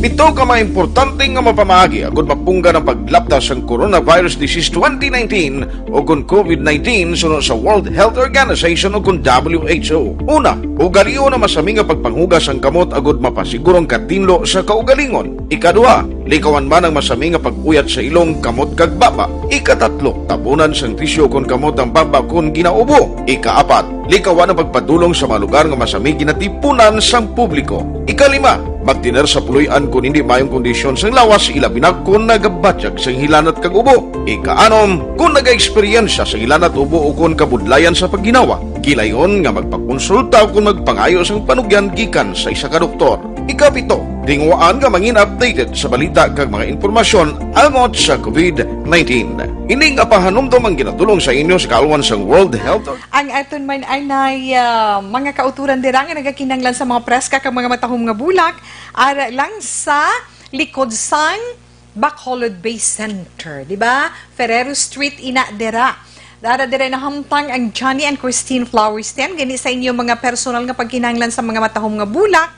Pito ka mga importante nga mapamaagi agud mapunggan ang paglapta sang coronavirus disease twenty nineteen o kon COVID nineteen suno sa World Health Organization o kon W H O. Una, ugalion ang masami nga pagpanghugas sang kamot agud mapasiguro ang katinlo sa kaugalingon. Ikaduha, likawan man ang masami nga pag-uyat sa ilong, kamot, kag baba. Ikatatlo, tabunan sang tisyu kon kamot ang baba kon ginaubo. Ikaapat, likawan ang pagpadulong sa mga lugar nga masami ginatipunan sang publiko. Ikalima, magtener sa puloy-an kon hindi maayong kondisyon sang lawas, ilabi na kon nagabatyag sang hilanat kag ubo. Ikaanom, kon nagaeksperyensya sang hilanat, ubo, o kon kabudlayan sa pagginawa, gilayon nga magpakonsulta o kon magpangayo sang panugyan gikan sa isa ka doktor. Ikapito, tinguhaan nga mangin updated sa balita kag mga impormasyon angot sa COVID nineteen. Ini nga pahanumdom ang ginatulong sa inyo sa kaalwan sang World Health Org- Ang aton man anay, ah, mga kauturan dira nga nagakinahanglan sa mga preska kag mga matahom nga bulak, ara lang sa likod sang Bacolod Bay Center, di ba? Ferrero Street ina dira. Ara dira nahamtang ang Johnny and Christine Flower Stand. Gani sa inyo mga personal nga pagkinahanglan sa mga matahom nga bulak,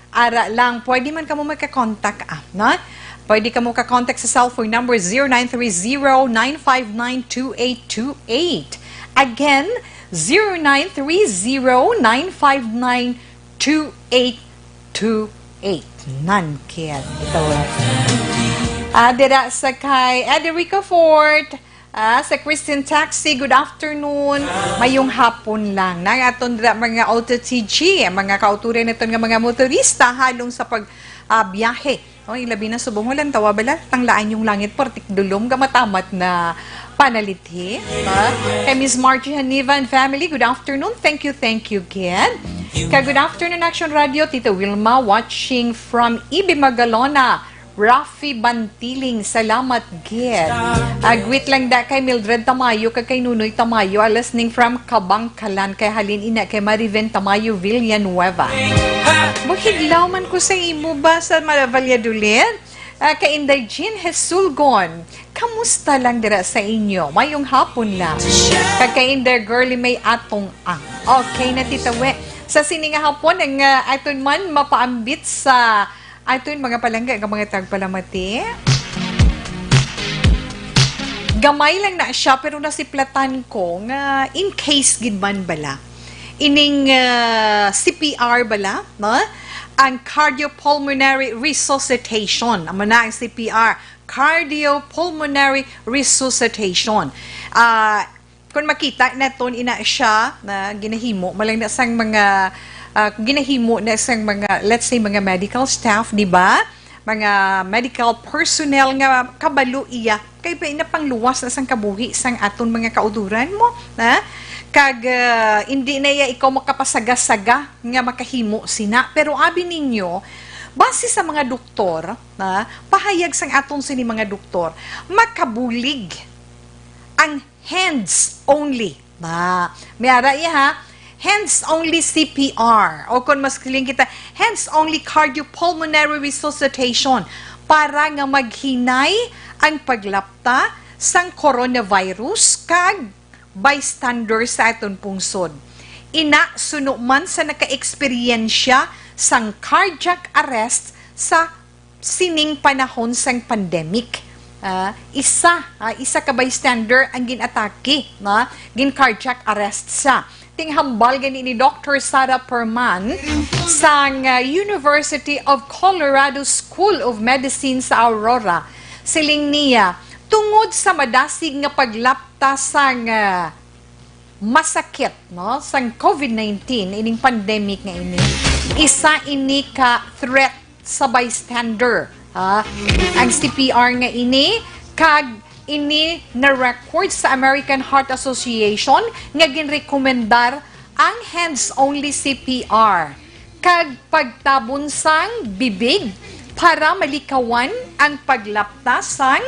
ara lang, pwede man kamo magka-contact, ah, na? Pwede kamo ka-contact sa cellphone number zero nine three zero, nine five nine, two eight two eight. Again, zero nine three zero, nine five nine, two eight two eight. Nan, kid. Ito. Ah, dira sa kay Ederico Fort. Ah, sa Christian Taxi, good afternoon. Mayong hapon lang. Nang aton dira mga Auto T G, ang mga kauturan naton nga mga motorista halong sa pag, ah, biyahe. Oh, ilabi na subong walang tawa bala, tanglaan yung langit, portik dulom, gamatamat na panalithi. Ha? Kay Miss Margie Haniva and family, good afternoon. Thank you, thank you, kid. Kay good afternoon, Action Radio, Tita Wilma, watching from Ibi Magalona. Rafi Bantiling, salamat gid. Agwit lang da kay Mildred Tamayo kag kay Nunoy Tamayo, a listening from Kabangkalan, kay halin ina kay Mariven Tamayo Villanueva. Buhiglaw man ko sa imo ba sa Mala-, Valladolid? Ah, kay Inday Jean Hesulgon, kamusta lang dira sa inyo? Mayong hapon lang. Kag kay Inday Girly May Atong Ang. Okay na, Tita We. Sa sini nga hapon, ang, ah, aton man mapaambit sa aton mga palangga nga mga tagpalamati. Gamay lang na siya, pero nasiplatan ko nga in case gid man bala. Ining, ah, C P R bala, no? Ang cardiopulmonary resuscitation. Amo na ang C P R, cardiopulmonary resuscitation. Ah, kung makita naton ina siya na ginahimo, malang na sang mga, ah, ginahimo na sang mga, let's say, mga medical staff, di ba? Mga medical personnel nga kabalo iya, kay pa-, napangluwas na sang kabuhi sang aton mga kauturan mo, na? Kag, ah, hindi na iya ikaw makapasaga-saga nga makahimo sina. Pero abi ninyo, base sa mga doktor, na, pahayag sang aton sini mga doktor, makabulig ang hands only. Ba, may ara iya ha, hands only C P R. O kung mas kiling kita, hands only cardiopulmonary resuscitation para nga maghinay ang paglapta sang coronavirus kag bystander sa aton pungsod. Ina, suno man sa naka-eksperyensya sang cardiac arrest sa sining panahon sang pandemic. Ah, isa, ah, isa ka bystander ang gin-atake, na gin-cardiac arrest sa. Tinghambal gani ni Doctor Sarah Perman sang, ah, University of Colorado School of Medicine sa Aurora. Siling niya, tungod sa madasig nga paglapta sang, ah, masakit, no, sang COVID nineteen, ining pandemic nga ini, isa ini ka threat sa bystander, ha? Ang C P R nga ini, kag ini na-record sa American Heart Association nga ginrekomendar ang hands-only C P R kag pagtabon sang bibig para malikawan ang paglapta sang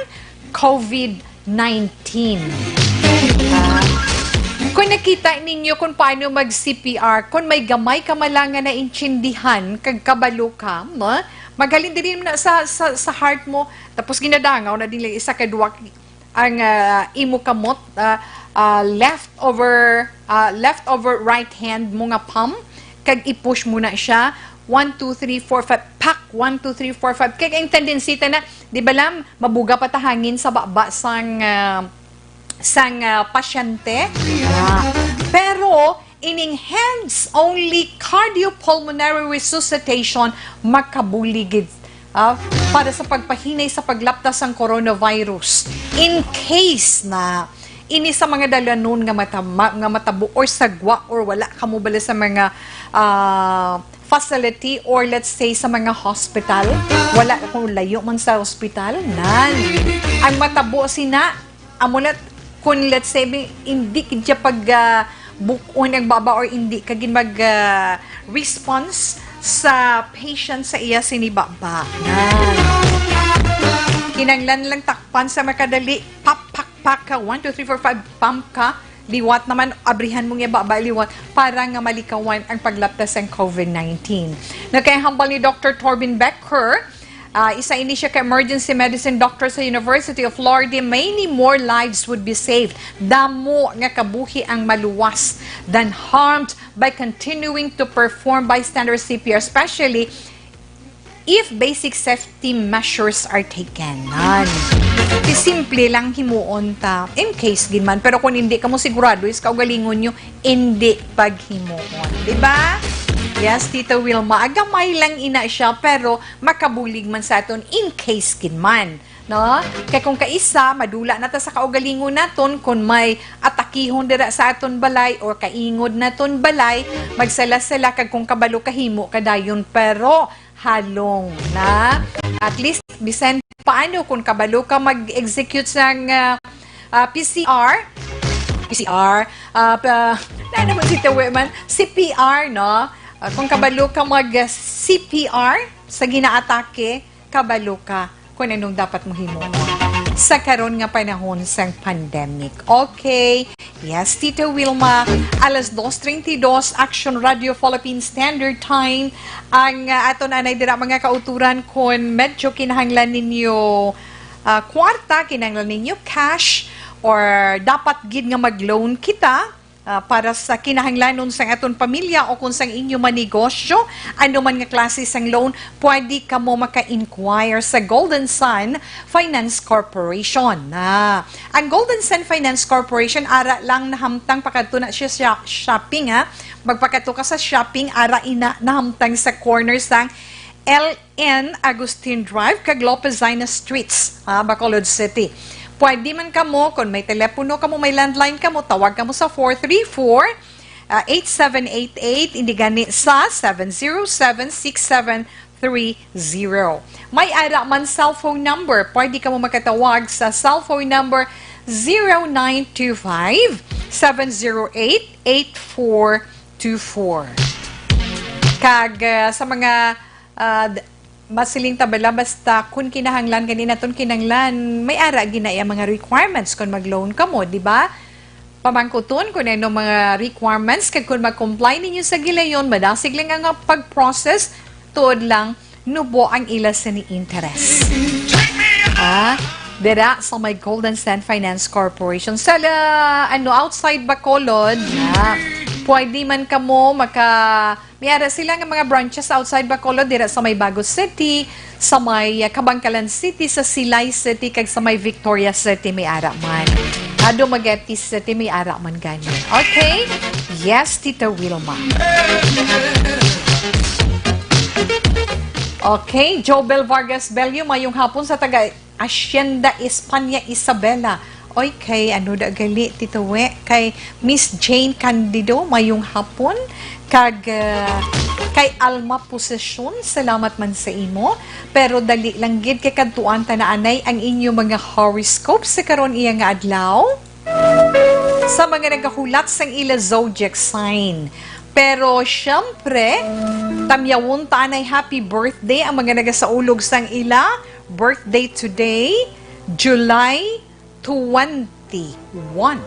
COVID nineteen. Ah, kung nakita ninyo kung paano mag-C P R, kung may gamay ka man lang nga naintindihan kag kabalo ka, ma-, maghalin diri na sa, sa, sa heart mo, tapos ginadangaw na din lang isa ka duwa ang, ah, imo kamot, ah, ah, left over, ah, left over right hand mo nga palm, kag i-push mo na siya. One, two, three, four, five. Pak! One, two, three, four, five. Kay ang tendency ta na, di ba, lam, mabuga pa ta hangin sa baba sang, ah, sang, ah, pasyente. Ah, pero ining hands-only cardiopulmonary resuscitation makabulig gid, ah, para sa pagpahinay sa paglapta sang coronavirus. In case na ini sa mga dalanon nga matama-, nga matabo or sagwa or wala kamo bala sa mga, ah, facility or, let's say, sa mga hospital, wala, kung layo man sa hospital, nan. Ang matabo sina, amo na, kung, let's say, may, hindi ka pag, ah, bukon ang baba or hindi ka gin mag, ah, response sa patient sa iya sini baba. Nan. Kinanglan lang takpan sa makadali, pak, pak, pak ka, one, two, three, four, five, pump ka, liwat naman, abrihan mo nga baba, liwat, para nga malikawan ang paglapta sang COVID nineteen. Nagkahambal ni Doctor Torben Becker, ah, isa ini siya ka emergency medicine doctor sa University of Florida, many more lives would be saved. Damo nga kabuhi ang maluwas than harmed by continuing to perform bystander C P R, especially if basic safety measures are taken. Nan. Di simple lang himuon ta, in case gid man. Pero kung hindi kamo sigurado is kaugalingon nyo, hindi paghimuon. Di ba? Yes, Tita Wilma, agamay lang ina siya, pero makabulig man sa aton in case gid man. No? Kay kung kaisa, madula na ta sa kaugalingon naton, kung may atakihon dira sa aton balay or kaingod naton balay, magsala-sala kag kung kabalo kahimo ka dayon. Pero halong na. At least, bisan paano, kung kabalo ka mag-execute sang, ah, ah, P C R, P C R, ah, pa, na naman si Tawi man, C P R, no? Ah, kung kabalo ka mag, ah, C P R sa ginaatake, kabalo ka kung anong dapat mo himuon sa karon nga panahon sang pandemic. Okay. Yes, Tita Wilma, alas dos treinta y dos, Action Radio Philippine Standard Time. Ang, ah, aton anay dira, mga kauturan, kung medyo kinahanglan ninyo, ah, kwarta, kinahanglan ninyo cash, or dapat gid nga mag-loan kita, ah, para sa kinahanglanon sang aton pamilya o kung sang inyo man negosyo, ano man nga klase sang loan, pwede kamo maka-inquire sa Golden Sun Finance Corporation. Ah, ang Golden Sun Finance Corporation, ara lang nahamtang pakadto na siya sa shopping, ha. Magpakadto ka sa shopping, ara ina nahamtang sa corner sang L N Agustin Drive kag Lopez Zayna Streets, ah, Bacolod City. Pwede man kamo, kung may telepono kamo, may landline kamo, tawag kamo sa four three four, ah, eight seven eight eight, indi gani sa seven zero seven, six seven three zero. May ara man cellphone number. Pwede kamo makatawag sa cellphone number zero nine two five, seven zero eight, eight four two four. Kag, ah, sa mga, ah, d-, masiling ta bala, basta kun kinahanglan gani naton kinahanglan, may ara gid na iya mga requirements kun mag-loan kamo, di ba? Pamangkuton kun ano mga requirements, kag kun mag-comply ninyo sa gilayon, madasig lang ang pag-process, tuod lang, nubo ang ila sini interest. Ah, dira sa may Golden Sand Finance Corporation. Sa la, ano, outside Bacolod, ah, pwede man kamo maka, may ara sila nga mga branches outside Bacolod, dira sa may Bago City, sa may, ah, Kabankalan City, sa Silay City, kag sa may Victoria City, may ara man. Ah, Dumaguete City, may ara man gani. Okay? Yes, Tita Wilma. Okay, Jobel Vargas Bello, mayong hapon sa taga Hacienda España Isabela. Oy, kay ano da gali, Tito We? Kay Miss Jane Candido, mayong hapon. Kag, ah, kay Alma Posesion, salamat man sa imo. Pero dali lang gid kay kadtuan ta na anay ang inyo mga horoscope sa karon iya nga adlaw. sa mga nagahulat sang ila zodiac sign. Pero, syempre, tamyawon ta anay happy birthday ang mga nagasaulog sang ila birthday today, July twenty-one,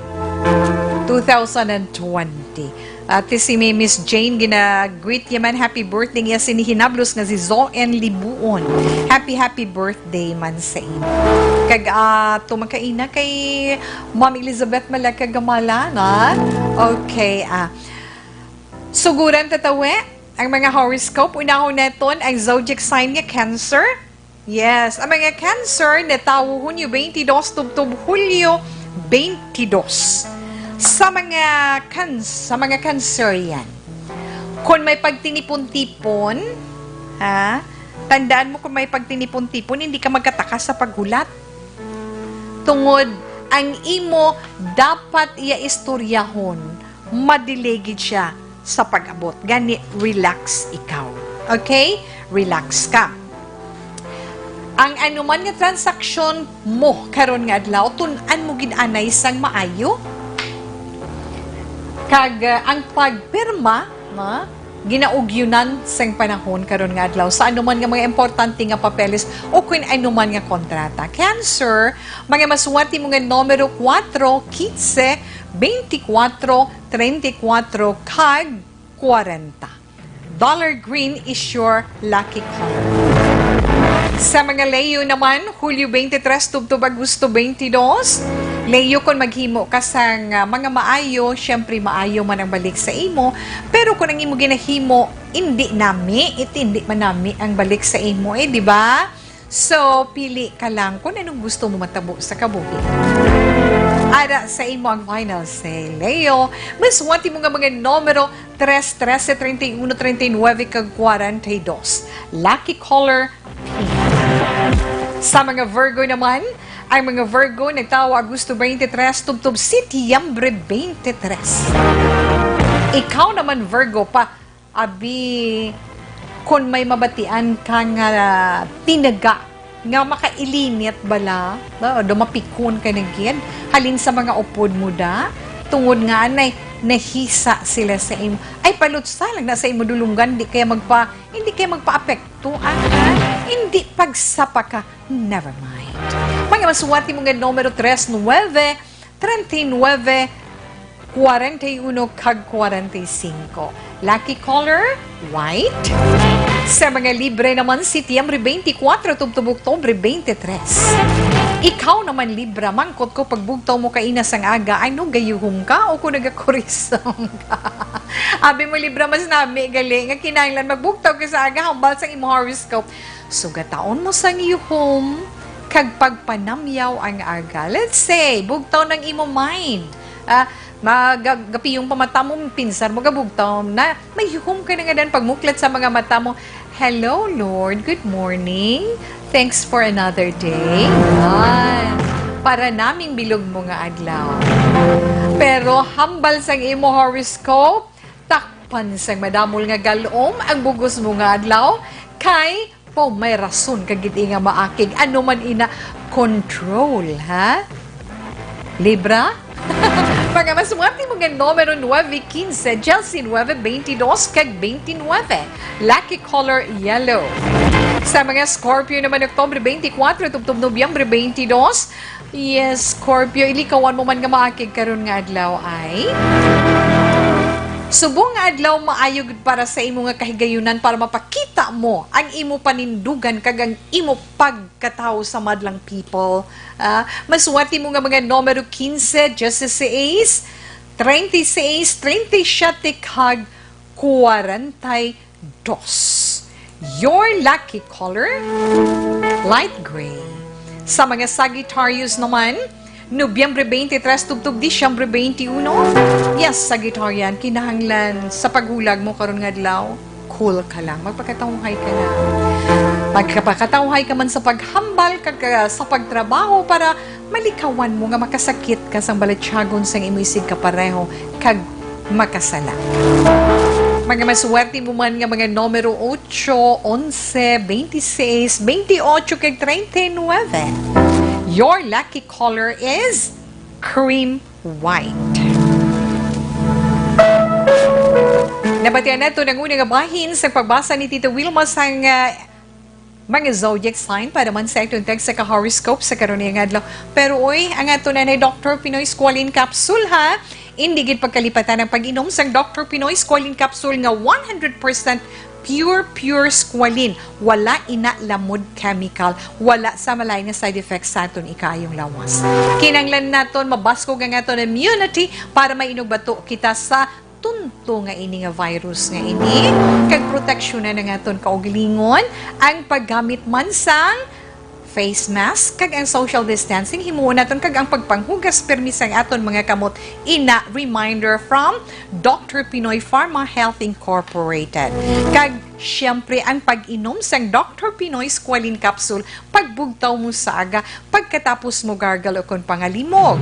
two thousand and twenty. At si Miss Jane, gina-greet niya man, happy birthday niya sini hinablos nga si Zoen Libuon. Happy, happy birthday man sa imo. Kag, ah, tumakaina kay Ma'am Elizabeth Malaka Gamala, na? Okay, ah. Suguran ta tawi ang mga horoscope. Unahon naton ang zodiac sign nga Cancer. Yes, ang mga Cancer natawo Hunyo twenty-two tubtob Hulyo twenty-two. Sa mga Can-, sa mga Cancerian, kung may pagtinipon-tipon, ha? Tandaan mo, kung may pagtinipon-tipon, hindi ka magkataka sa paghulat. Tungod ang imo dapat iya istoryahon, madili gid siya sa pag-abot. Gani, relax ikaw. Okay? Relax ka. Ang anuman nga transaksyon mo karon nga adlaw, tun-an mo gid anay sang maayo. Kag, uh, ang pagpirma, ma, ginaugyunan sang panahon karon nga adlaw sa anuman nga mga importante nga papeles o kung anuman nga kontrata. Cancer, mga masuwat mo nga numero kuwatro, kinse, beintikwatro, treinta y kuwatro, kag kwarenta. Dollar green is your lucky color. Sa mga Leo naman, Hulyo twenty-three tubtob Agosto twenty-two. Leo, kung maghimo ka sang, ah, mga maayo, syempre maayo man ang balik sa imo. Pero kung ang imo ginahimo, hindi nami, it hindi man nami ang balik sa imo, eh, di ba? So, pili ka lang kung anong gusto mo matabo sa kabuhi. Ara sa imo ang final say, Leo. Masuwat mo nga mga numero tres, trese, treinta y uno, treinta y nueve, kag kwarenta y dos. Lucky color, pink. Sa mga Virgo naman, ang mga Virgo nagtawo Agosto twenty-three tubtob Setyembre twenty-three. Ikaw naman, Virgo, pa, abi, kon may mabatian ka nga tinaga nga makailinit bala, ba, daw mapikon ka na gid, halin sa mga upod mo da, tungod nga anay nahisa sila sa imo. Ay, palutsa lang na sa imo dulunggan, di kaya magpa-, hindi kaya magpaapekto, ah, ha? Hindi pagsapa ka, never mind. Mga masuwat mo nga numero tres nueve, treinta y nueve, cuarenta y uno, kag cuarenta y cinco. Lucky color, white. Sa mga Libre naman, Setyembre twenty-four tubtob Oktubre twenty-three. Ikaw naman, Libra, mangkot ko, pagbugtaw mo kaina sang aga, ano, gayuhom ka o kung nagakurisong ka? Abi mo, Libra, mas nami gali nga kinahanglan magbugtaw ka sa aga, hambal sang imo horoscope. Sugataon mo sang yuhom kag pagpanamyaw ang aga. Let's say, bugtaw ng imo mind. Ah, magapiyong pa mata mo, pinsar mo gabugtaw na. May yuhom ka na nga dan pagmuklat sa mga mata mo. "Hello, Lord. Good morning. Thanks for another day." Yan. Para naming bilog mo nga adlaw. Pero hambal sang imo horoscope, takpan sang madamol nga galom ang bugos mo nga adlaw, kay Pao may rason ka gid nga maakig, ano man ina, control, ha? Libra? Mga maswerte mo nga numero nueve, quince, diecinueve, veintidós, kag veintinueve. Lucky color, yellow. Sa mga Scorpio naman, Oktubre twenty-four tubtob Nobyembre twenty-two, yes, Scorpio, ilikawan mo man nga maakig karon nga adlaw ay subong nga adlaw maayo gid para sa imo nga kahigayunan para mapakita mo ang imo panindugan kag ang imo pagkatawo sa madlang people. Ah, maswerte mo nga mga numero quince, dieciséis, treinta y seis, treinta y siete, kag cuarenta y dos. Your lucky color, light gray. Sa mga Sagittarius naman, Nobyembre twenty-three tubtob Disyembre twenty-one. Yes, Sagittarian, kinahanglan sa paghulag mo karon nga adlaw, cool ka lang. Magpakatawhay ka lang. Magpakatawhay ka man sa paghambal kag, ah, sa pagtrabaho para malikawan mo nga makasakit ka sang balatyagon sang imo isigkapareho kag makasala. Mga maswerte mo man nga mga numero ocho, onse, veintiséis, veintiocho, kag treinta y nueve. Your lucky color is cream white. Nabatian nato ang una nga bahin sa pagbasa ni Tita Wilma sang, ah, mga zodiac sign para man sa aton tag sa ka-horoscope sa karon nga adlaw. Pero, uy, ang aton anay Doctor Pinoy Squalene Capsule, ha? Hindi gid pagkalipatan ang pag-inom sang Doctor Pinoy Squalene Capsule nga one hundred percent pure, pure squalene. Wala ina lamod chemical. Wala sa malain nga side effects sa aton ikaayong lawas. Kinanglan naton mabaskog ang aton immunity para mainugbato kita sa tunto nga ini nga virus nga ini, kag proteksyonan ang aton kaugalingon, ang paggamit man sang face mask, kag ang social distancing, himuon naton, kag ang pagpanghugas pirmi sang aton mga kamot. Ina, reminder from Doctor Pinoy Pharma Health Incorporated. Kag, siyempre, ang pag-inom sang Doctor Pinoy Squalene Capsule pagbugtaw mo sa aga, pagkatapos mo gargle o kon pangalimog.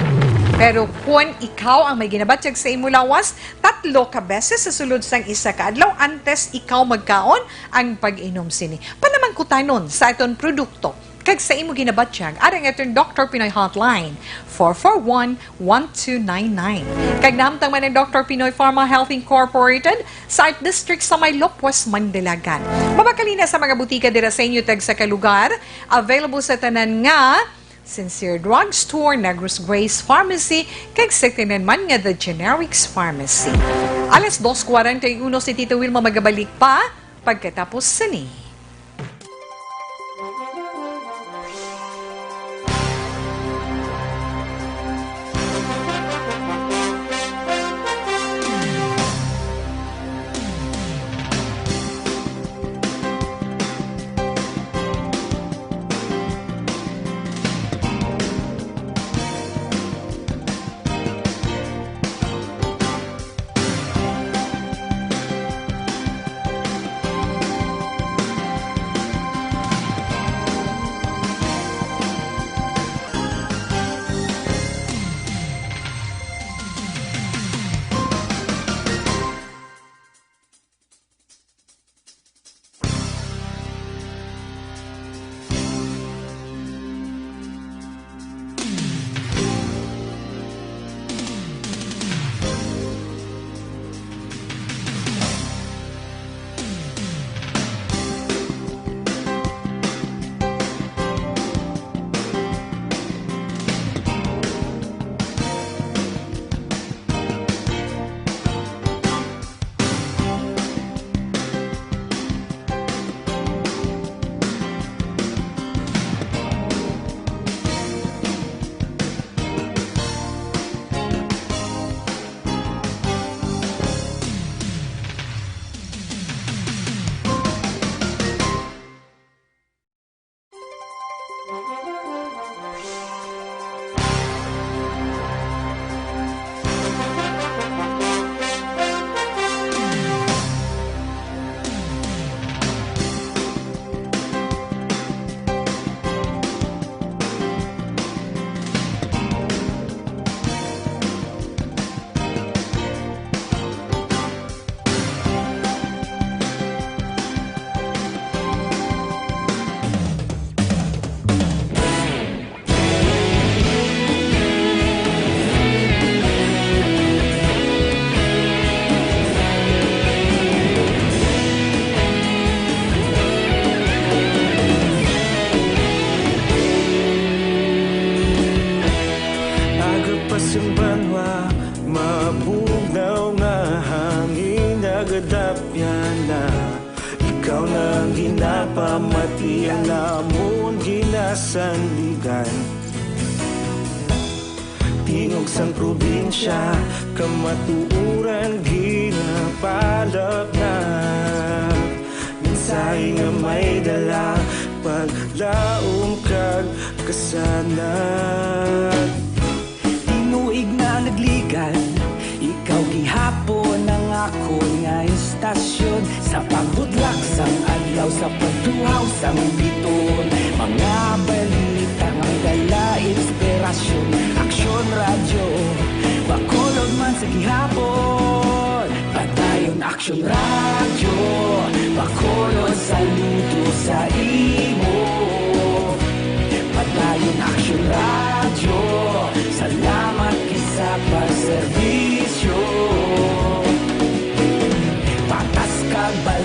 Pero kon ikaw ang may ginabatyag sa imo lawas, tatlo ka beses sa sulod sang isa ka adlaw antes ikaw magkaon ang pag-inom sini. Panamangkutanon sa aton produkto kag sa imo ginabatyag, ari ang aton Doctor Pinoy Hotline, four four one, one two nine nine. Kag nahamtang man ang Doctor Pinoy Pharma Health Incorporated sa Art District sa may Lopuas, Mandalagan. Mabakal ina sa mga butika dira sa inyo tag sa kalugar. Available sa tanan nga Sincere Drugstore, Negros Grace Pharmacy, kag sa tanan man nga The Generics Pharmacy. Alas dos kwarenta y uno si Tita Wilma magabalik pa pagkatapos sini. Aga pa sang banwa, mabugnaw nga hangin nagadapyan na. Ikaw na ang ginapamati, ang amon ginasandigan. Tingog sang probinsya, kamatuoran ginapalapnap. Mensahe nga may dala, paglaom kag kasanag. Tinuig na nagligan, ikaw gihapon ang akon nga istasyon. Sa pagbudlak sang adlaw, sa pagtuhaw sang biton, mga balita nga may dala inspirasyon. Aksyon Radyo, Bacolod man sa gihapon. Padayon Aksyon Radyo, Bacolod, saludo sa imo. Padayon Aksyon Radyo, salamat gid sa pagserbisyo.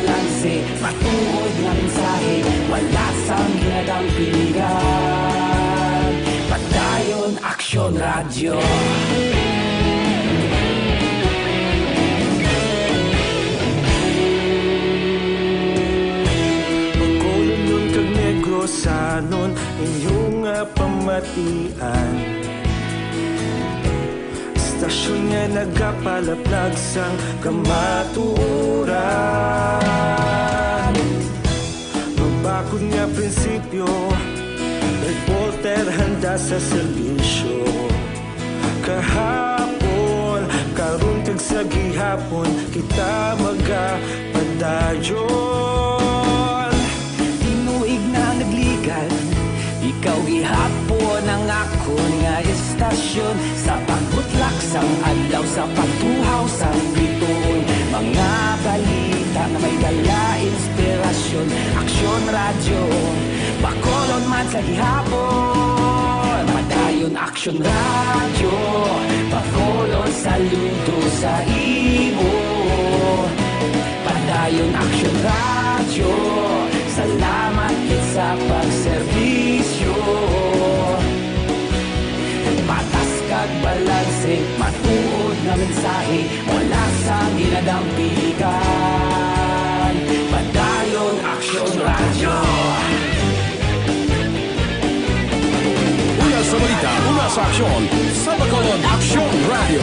Tansi, matuod nga mensahe, wala sang ginadampigan. Padayon, Aksyon Radyo. Bacolodnon kag Negrosanon, inyo nga pamatian. Istasyon nga nagapalaplag sang kamatuoran. Mabakod nga prinsipyo, reporter handa sa serbisyo. Kahapon, karon kag sa gihapon, kita magapadayon. Tinuig na nagligad, ikaw gihapon ang akon nga istasyon. Sa pagbutlak sang adlaw, sa pagtuhaw sang bituon, mga balita nga may dala inspirasyon. Aksyon Radyo, Bacolod man sa gihapon. Padayon, Aksyon Radyo, Bacolod, saludo sa imo. Padayon, Aksyon Radyo, salamat gid sa pagserbisyo. Patas kag balanse, matuod nga mensahe, wala sang ginadampigan. Padayon, Aksyon Radyo. Una sa balita, una sa aksyon, sa Bacolod, Aksyon Radyo.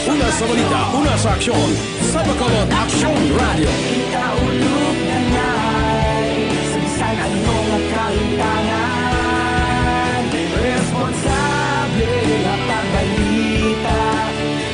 Una sa balita, una sa aksyon, sa Bacolod, Aksyon Radyo. Kita ulog na nay, sa bisan ano nga kalimtangan, responsable nga pagbalita,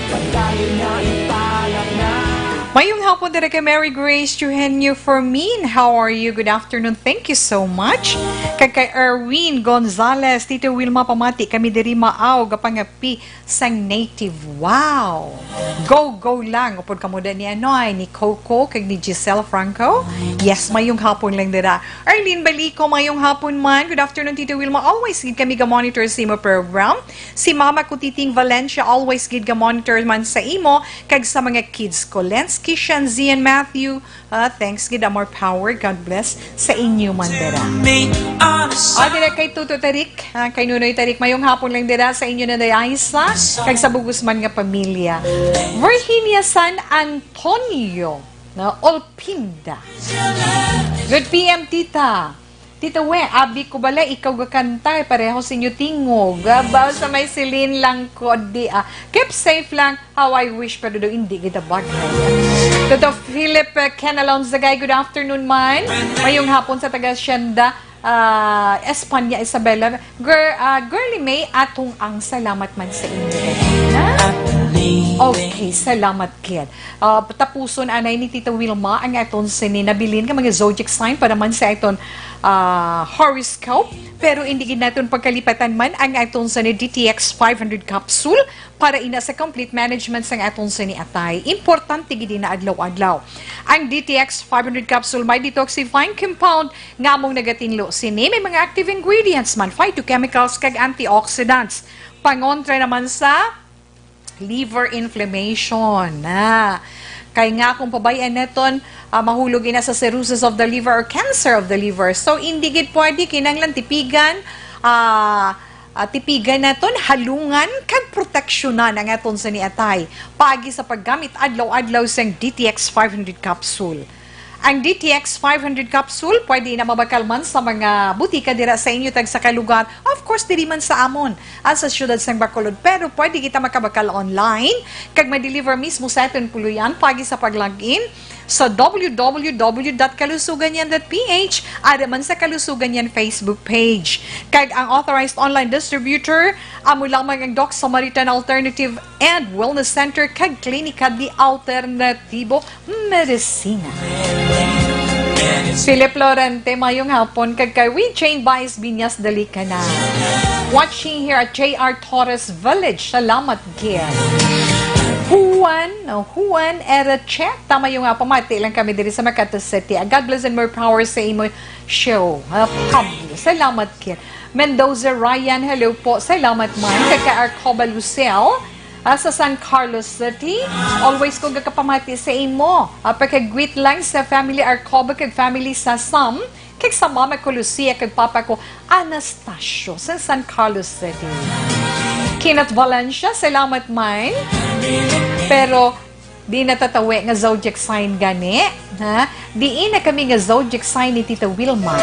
padayon nga ipalangan. Mayong hapon diri kay Mary Grace Eugenio Fermin. How are you? Good afternoon. Thank you so much. Kag kay Erwin Gonzalez, Tito Wilma, pamati kami diri maaw gapangapi sang native. Wow! Go, go lang. Upod kamo da ni ano ay, ni Coco kag ni Giselle Franco. Yes, mayong hapon lang dira. Arlene Balico, mayong hapon man. Good afternoon, Tito Wilma. Always gid kami ga-monitor sa imo program. Si Mama Kutiting Valencia, always gid ga-monitor man sa imo. Kag sa mga kids ko, Lensky, Shanzi, and Matthew. Ah, thanks gid, more power. God bless sa inyo man dira. Ah, dira kay Tuto Tarik, ah, kay Nunoy Tarik, mayong hapon lang dira sa inyo na day Aisa, kag sa bugos man nga pamilya. Virginia San Antonio, na Olpinda. Good P M, tita. Tita We, abi ko bala ikaw gakanta, eh, pareho sa inyo tingog. Abaw sa may Celine lang ko di, ah. Keep safe lang. How I wish, pero daw hindi kita bagay. Tito Philip, eh, Ken Alonzagay, good afternoon man. Mayong hapon sa taga Hacienda, ah, Espanya, Isabela. Gir-, ah, Girly May, atong ang salamat man sa inyo. Ha? Okay, salamat, Ken. Ah, tapuson anay ni Tita Wilma ang aton sini nabilin nga mga zodiac sign para man sa aton, ah, horoscope. Pero hindi gid naton pagkalipatan man ang aton sini D T X five hundred capsule para ina sa complete management sang aton sini atay. Importante gid na adlaw-adlaw. Ang D T X five hundred capsule may detoxifying compound nga among nagatinlo sini. May mga active ingredients man, phytochemicals, kag antioxidants. Pangontra naman sa liver inflammation. Na. Kay nga kung pabay-an naton, ah, mahulog ina sa cirrhosis of the liver or cancer of the liver. So, hindi gid pwede, kinahanglan tipigan, ah, ah, tipigan naton, halungan, kag proteksyonan ang aton sini atay. Paagi sa paggamit adlaw-adlaw sang D T X five hundred capsule. Ang D T X five hundred capsule pwede na mabakal man sa mga butika dira sa inyo tagsa ka lugar. Of course, diri man sa amon, ah, sa siyudad sang Bacolod, pero pwede kita makabakal online kag ma-deliver mismo sa aton puloy-an paagi sa pag-log in sa W W W dot kalusugan yan dot P H, ara man sa Kalusugan Yan Facebook page. Kag ang authorized online distributor, amo lamang ang Doc Samaritan Alternative and Wellness Center kag Klinika de Alternatibo Medicina. Philip Lorente, mayong hapon, kag kay Win Jane Baez Binyas, dali ka na. Watching here at J R Torres Village. Salamat gid. Juan, oh, Juan Eracheta, mayong hapon, pamati lang kami diri sa Makati City. Ah, God bless and more power sa imo show. Ah, Pablo, salamat gid. Mendoza Ryan, hello po. Salamat man. Kay Arcoba Lucel, Ah, sa San Carlos City, always ko gakapamati sa imo. Ah, pagkagwit lang sa family Arcoba kag family sa Sam, kag sa mama ko Lucia kag papa ko Anastasio sa San Carlos City. Kinat Valencia, salamat man. Pero di natatawi nga zodiac sign gani, ha? Diin na kami nga zodiac sign ni Tita Wilma.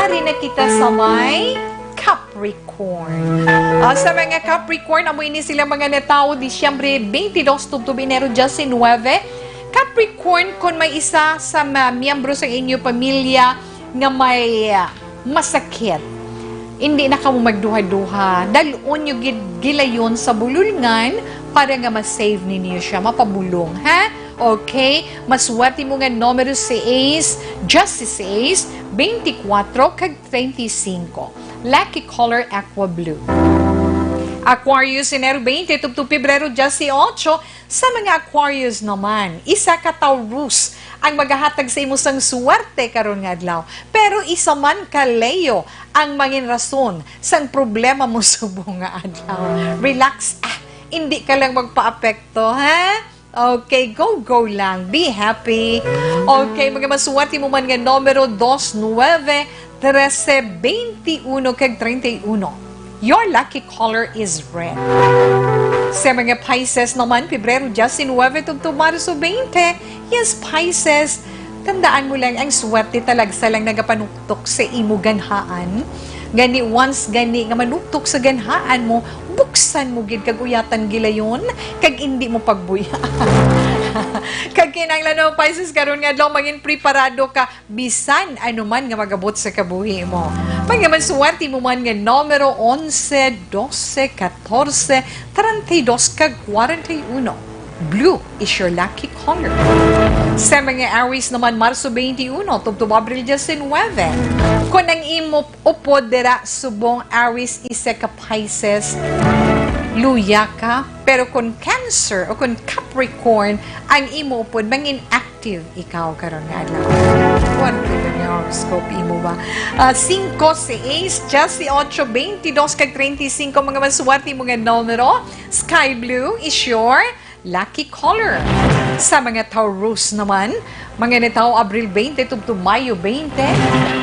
Ari na kita sa may Capricorn. Ah, sa mga Capricorn, amo ini sila mga natawo Disyembre twenty-two tubtob Enero nineteen. Capricorn, kon may isa sa mga miyembro sa inyo pamilya nga may, ah, masakit, hindi na kamo magduha-duha. Dal-on nyo gid gilayon sa bululngan para nga ma-save ninyo siya, mapabulong, ha? Okay? Maswerte mo nga numero sais, just sais, twenty-four kag treinta y cinco. Lucky color aqua blue. Aquarius, Enero twenty tubtob Pebrero dieciocho. Sa mga Aquarius naman, isa ka Taurus ang magahatag sa imo sang suwerte karon nga adlaw. Pero isa man ka Leo ang mangin rason sang problema mo subong nga adlaw. Relax, ah, hindi ka lang magpaapekto, ha? Okay, go, go lang. Be happy. Okay, mga maswerte mo man nga numero, dos, nuebe, trese, twenty-uno, kag treinta y uno. Your lucky color is red. Sa mga Pisces naman, Pebrero diecinuebe tubtob Marso twenty. Yes, Pisces, tandaan mo lang, ang swerte talagsa lang nagapanuktok sa imo ganhaan. Gani, once gani nga manuktok sa ganhaan mo, buksan mo gid kag uyatan gilayon, kag indi mo pagbuya. Kag kinahanglan mo, Pisces, karon nga adlaw, mangin preparado ka bisan ano man nga mag-abot sa kabuhi mo. Mga maswerte mo man nga numero, onse, dose, katorse, treinta y dos, kag kwarenta y uno. Blue is your lucky color. Sa mga Aries naman, Marso twenty-uno tubtob Abril diecinuebe. Kon ang imo upod dira subong Aries, isa ka Pisces, luya ka. Pero kon Cancer o kon Capricorn ang imo upod, mangin active ikaw karon nga adlaw. Kuwan ko ba niya horoscope imo ba? Ah, singko, seis, dieciocho, twenty-dos, kag treinta y cinco, mga maswerte mo nga numero. Sky blue is your lucky color. Sa mga Taurus naman, mga natawo Abril twenty tubtob Mayo twenty,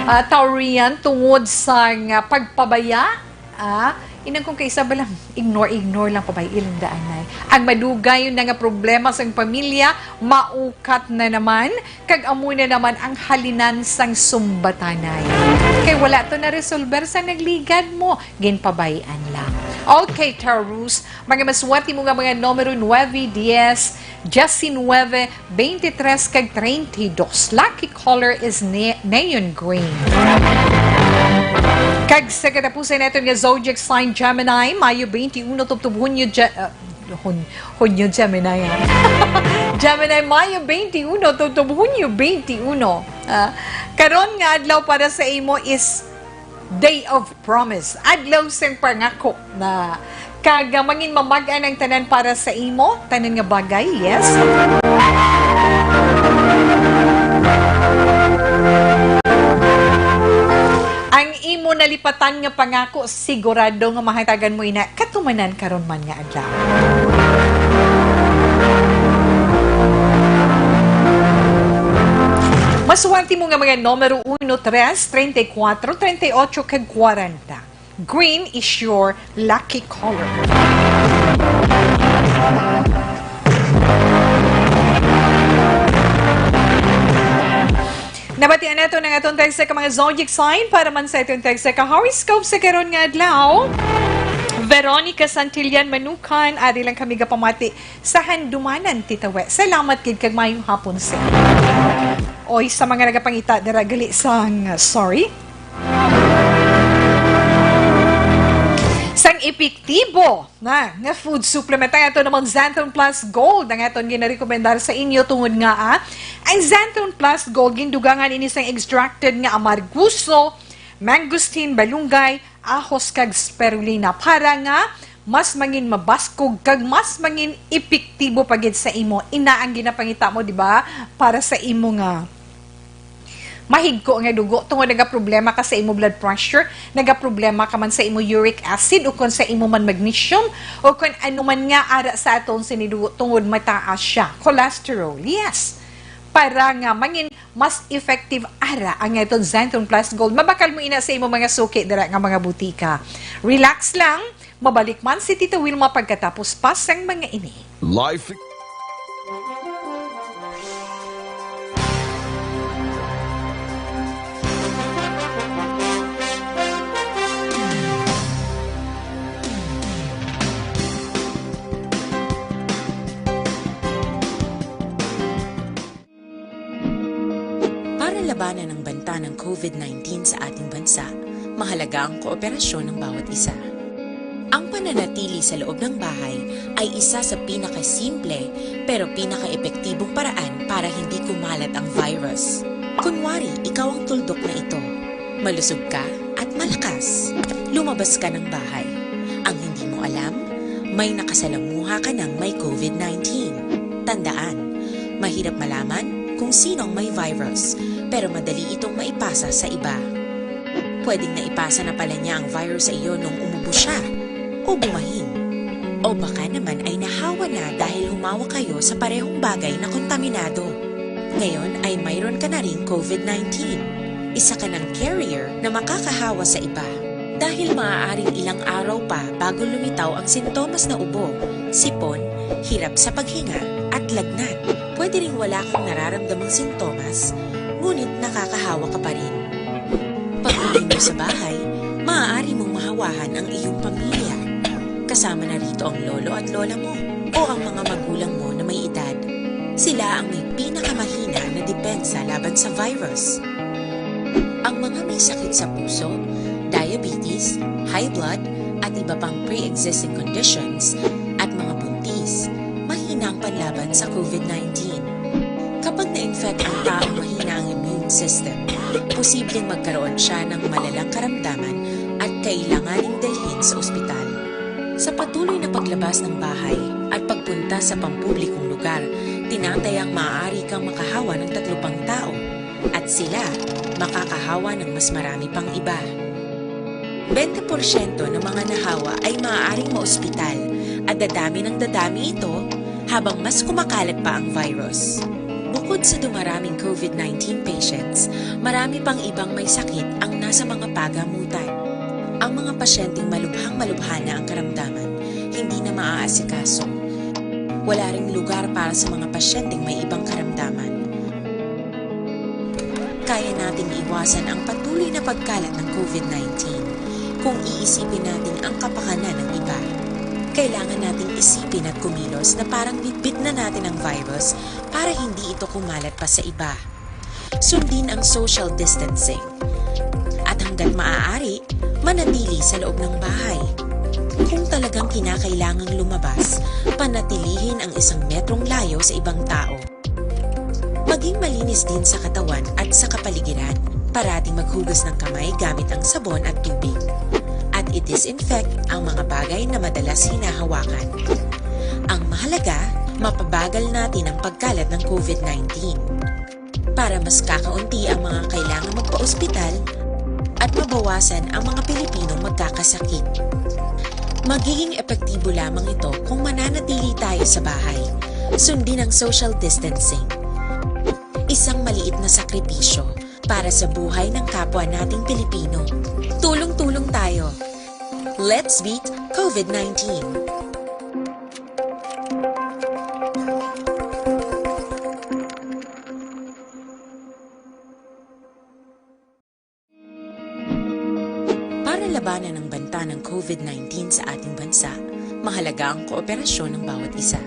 ah, Taurian, tungod sa nga pagpabaya, ah, inang kung kaisa ba lang, ignore, ignore lang, pabay-i lang daan, nay. Ang madugay na nga problema sa pamilya, maukat na naman, kag amo na naman ang halinan sang sumbatanay. Kay wala to na-resolver sa nagligad mo, ginpabay-an lang. Okay, Taurus, mga maswerte mo nga mga numero, nuebe, dies, diecinuebe, twenty-tres, kag treinta y dos. Lucky color is ne-, neon green. Kag sa katapusan naton nga zodiac sign, Gemini, Mayo twenty-uno tubtob Hunyo, Ge-, uh, Hun-, Hunyo, Gemini, ah. Gemini, Mayo twenty-uno tubtob Hunyo twenty-uno. Ah, karon nga adlaw para sa imo is Day of Promise, adlaw sing pangako na, kag, ah, mangin mamag-an ang tanan para sa imo, tanan nga bagay, yes. Ang imo nalipatan nga pangako, sigurado nga mahatagan mo ina katumanan karon man nga adlaw. Maswerte mo nga mga numero, uno, tres, treinta y cuatro, treinta y ocho, kag kwarenta. Green is your lucky color. Nabatian nato ang aton tagsa ka mga zodiac sign para man sa aton tagsa ka horoscope sa karon nga adlaw. Veronica Santillan Manukan, ari lang kami gapamati sa Handumanan, Tita We. Salamat gid kag maayong hapon sa inyo. Oy, sa mga nagapangita dira gali sang, sorry, sang epektibo na nga food supplement, ang aton namang Xanthone Plus Gold ang aton ginarekomendar sa inyo, tungod nga, ah, ang Xanthone Plus Gold gindugangan ini sang extracted nga amarguso, mangosteen, balunggay, ahos, kag spirulina para nga mas mangin mabaskog kag mas mangin epektibo pa gid sa imo. Ina ang ginapangita mo, di ba? Para sa imo nga mahigko nga dugo tungod nagaproblema ka sa imo blood pressure, nagaproblema ka man sa imo uric acid, o kon sa imo man magnesium, o kon ano man nga ara sa aton sini dugo tungod mataas siya. Cholesterol, yes. Para nga mangin mas effective ara ang aton Xanthone Plus Gold. Mabakal mo ina sa imo mga suki dira nga mga butika. Relax lang, mabalik man si Tita Wilma pagkatapos pa sang mga ini. Life. Para labanan ang banta ng COVID nineteen sa ating bansa, mahalaga ang kooperasyon ng bawat isa. Ang pananatili sa loob ng bahay ay isa sa pinakasimple pero pinakaepektibong paraan para hindi kumalat ang virus. Kunwari, ikaw ang tuldok na ito. Malusog ka at malakas. Lumabas ka ng bahay. Ang hindi mo alam, may nakasalamuha ka ng may COVID nineteen. Tandaan, mahirap malaman kung sino ang may virus, pero madali itong maipasa sa iba. Pwedeng naipasa na pala niya ang virus sa iyo nung umubo siya o bumahin. O baka naman ay nahawa na dahil humawa kayo sa parehong bagay na kontaminado. Ngayon ay mayroon ka na ring COVID nineteen. Isa ka ng carrier na makakahawa sa iba. Dahil maaaring ilang araw pa bago lumitaw ang sintomas na ubo, sipon, hirap sa paghinga, at lagnat. Pwede ring wala kang nararamdamang sintomas, ngunit nakakahawa ka pa rin. Pag-uwi mo sa bahay, maaari mong mahawahan ang iyong pamilya. Kasama na rito ang lolo at lola mo o ang mga magulang mo na may edad. Sila ang may pinakamahina na depensa laban sa virus. Ang mga may sakit sa puso, diabetes, high blood, at iba pang pre-existing conditions, at mga buntis, mahina ang panlaban sa COVID nineteen. Kapag na-infect ang taong mahina ang immune system, posibleng magkaroon siya ng malalang karamdaman at kailanganing dalhin sa ospital. Sa patuloy na paglabas ng bahay at pagpunta sa pampublikong lugar, tinatayang maaari kang makahawa ng tatlo pang tao, at sila makakahawa ng mas marami pang iba. Bente porsyento ng mga nahawa ay maaaring maospital at dadami ng dadami ito habang mas kumakalat pa ang virus. Bukod sa dumaraming COVID nineteen patients, marami pang ibang may sakit ang nasa mga pagamutan. Ang mga pasyenteng malubhang-malubha na ang karamdaman, hindi na maaasikaso. Wala ring lugar para sa mga pasyenteng may ibang karamdaman. Kaya nating iwasan ang patuloy na pagkalat ng COVID nineteen kung iisipin natin ang kapakanan ng iba. Kailangan nating isipin at kumilos na parang bitbit na natin ang virus para hindi ito kumalat pa sa iba. Sundin ang social distancing. At hanggat maaari, manatili sa loob ng bahay. Kung talagang kinakailangang lumabas, panatilihin ang isang metrong layo sa ibang tao. Maging malinis din sa katawan at sa kapaligiran. Parating maghugas ng kamay gamit ang sabon at tubig. At i-disinfect ang mga bagay na madalas hinahawakan. Ang mahalaga, mapabagal natin ang pagkalat ng COVID nineteen. Para mas kakaunti ang mga kailangang magpaospital at mabawasan ang mga Pilipinong magkakasakit. Magiging epektibo lamang ito kung mananatili tayo sa bahay. Sundin ang social distancing. Isang maliit na sakripisyo para sa buhay ng kapwa nating Pilipino. Tulong-tulong tayo. Let's beat COVID nineteen. Para labanan ang banta ng COVID nineteen sa ating bansa, mahalaga ang kooperasyon ng bawat isa.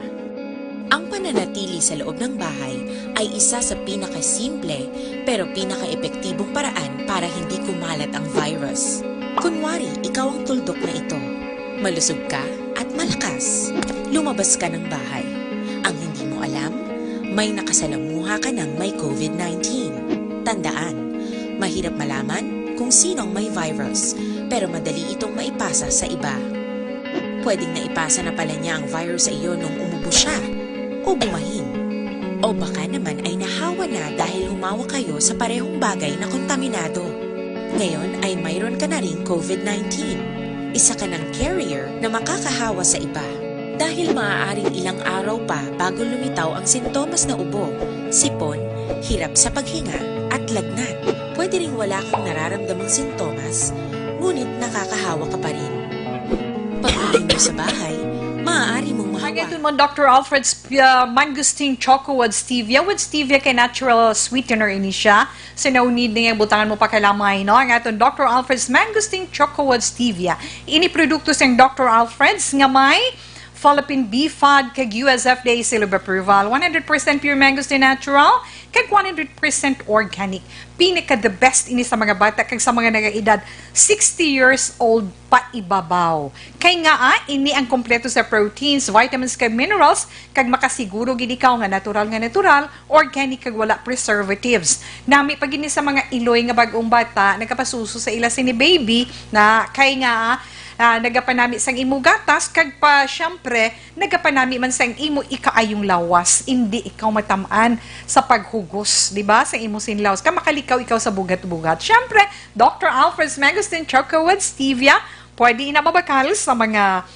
Ang pananatili sa loob ng bahay ay isa sa pinakasimple pero pinakaepektibong paraan para hindi kumalat ang virus. Kunwari, ikaw ang tuldok na ito. Malusog ka at malakas. Lumabas ka ng bahay. Ang hindi mo alam, may nakasalamuha ka ng may COVID nineteen. Tandaan, mahirap malaman kung sino ang may virus, pero madali itong maipasa sa iba. Pwedeng naipasa na pala niya ang virus sa iyo nung umubo siya o bumahin. O baka naman ay nahawa na dahil humawa kayo sa parehong bagay na kontaminado. Ngayon ay mayroon ka na ring covid nineteen. Isa ka ng carrier na makakahawa sa iba. Dahil maaaring ilang araw pa bago lumitaw ang sintomas na ubo, sipon, hirap sa paghinga, at lagnat. Pwede ring wala kang nararamdamang sintomas, ngunit nakakahawa ka pa rin. Pag-uwi mo sa bahay, maaari mong mahawa. Ang aton mo, Doctor Alfred's, uh, Mangosteen Choco with Stevia. With Stevia kay natural sweetener ini siya. So, no need na yung butangan mo pa kalamay, no? Ang aton Doctor Alfred's Mangosteen Choco with Stevia. Ini produkto sang Doctor Alfred's nga may Philippine B fad kag U S F D A seal of approval. One hundred percent pure mangosteen natural, kag one hundred percent organic. Pinaka the best ini sa mga bata kag sa mga nagaedad sixty years old pa ibabaw. Kay nga, ah, ini ang kompleto sa proteins, vitamins, kag minerals, kag makasiguro gid ikaw nga natural nga natural, organic, kag wala preservatives. Nami pa gid ni sa mga iloy nga bag-ong bata nagapasuso sa ila sini baby na kay nga, ah, nagapanami sang imo gatas, kag pa, siyempre, nagapanami man sang imo ikaayong lawas, indi ikaw matam-an sa paghugos, di ba, sa imo sini lawas. Ka makalikaw ikaw sa bugat-bugat. Siyempre, Doctor Alfred's Mangosteen Choco with Stevia, pwede ina mabakal sa mga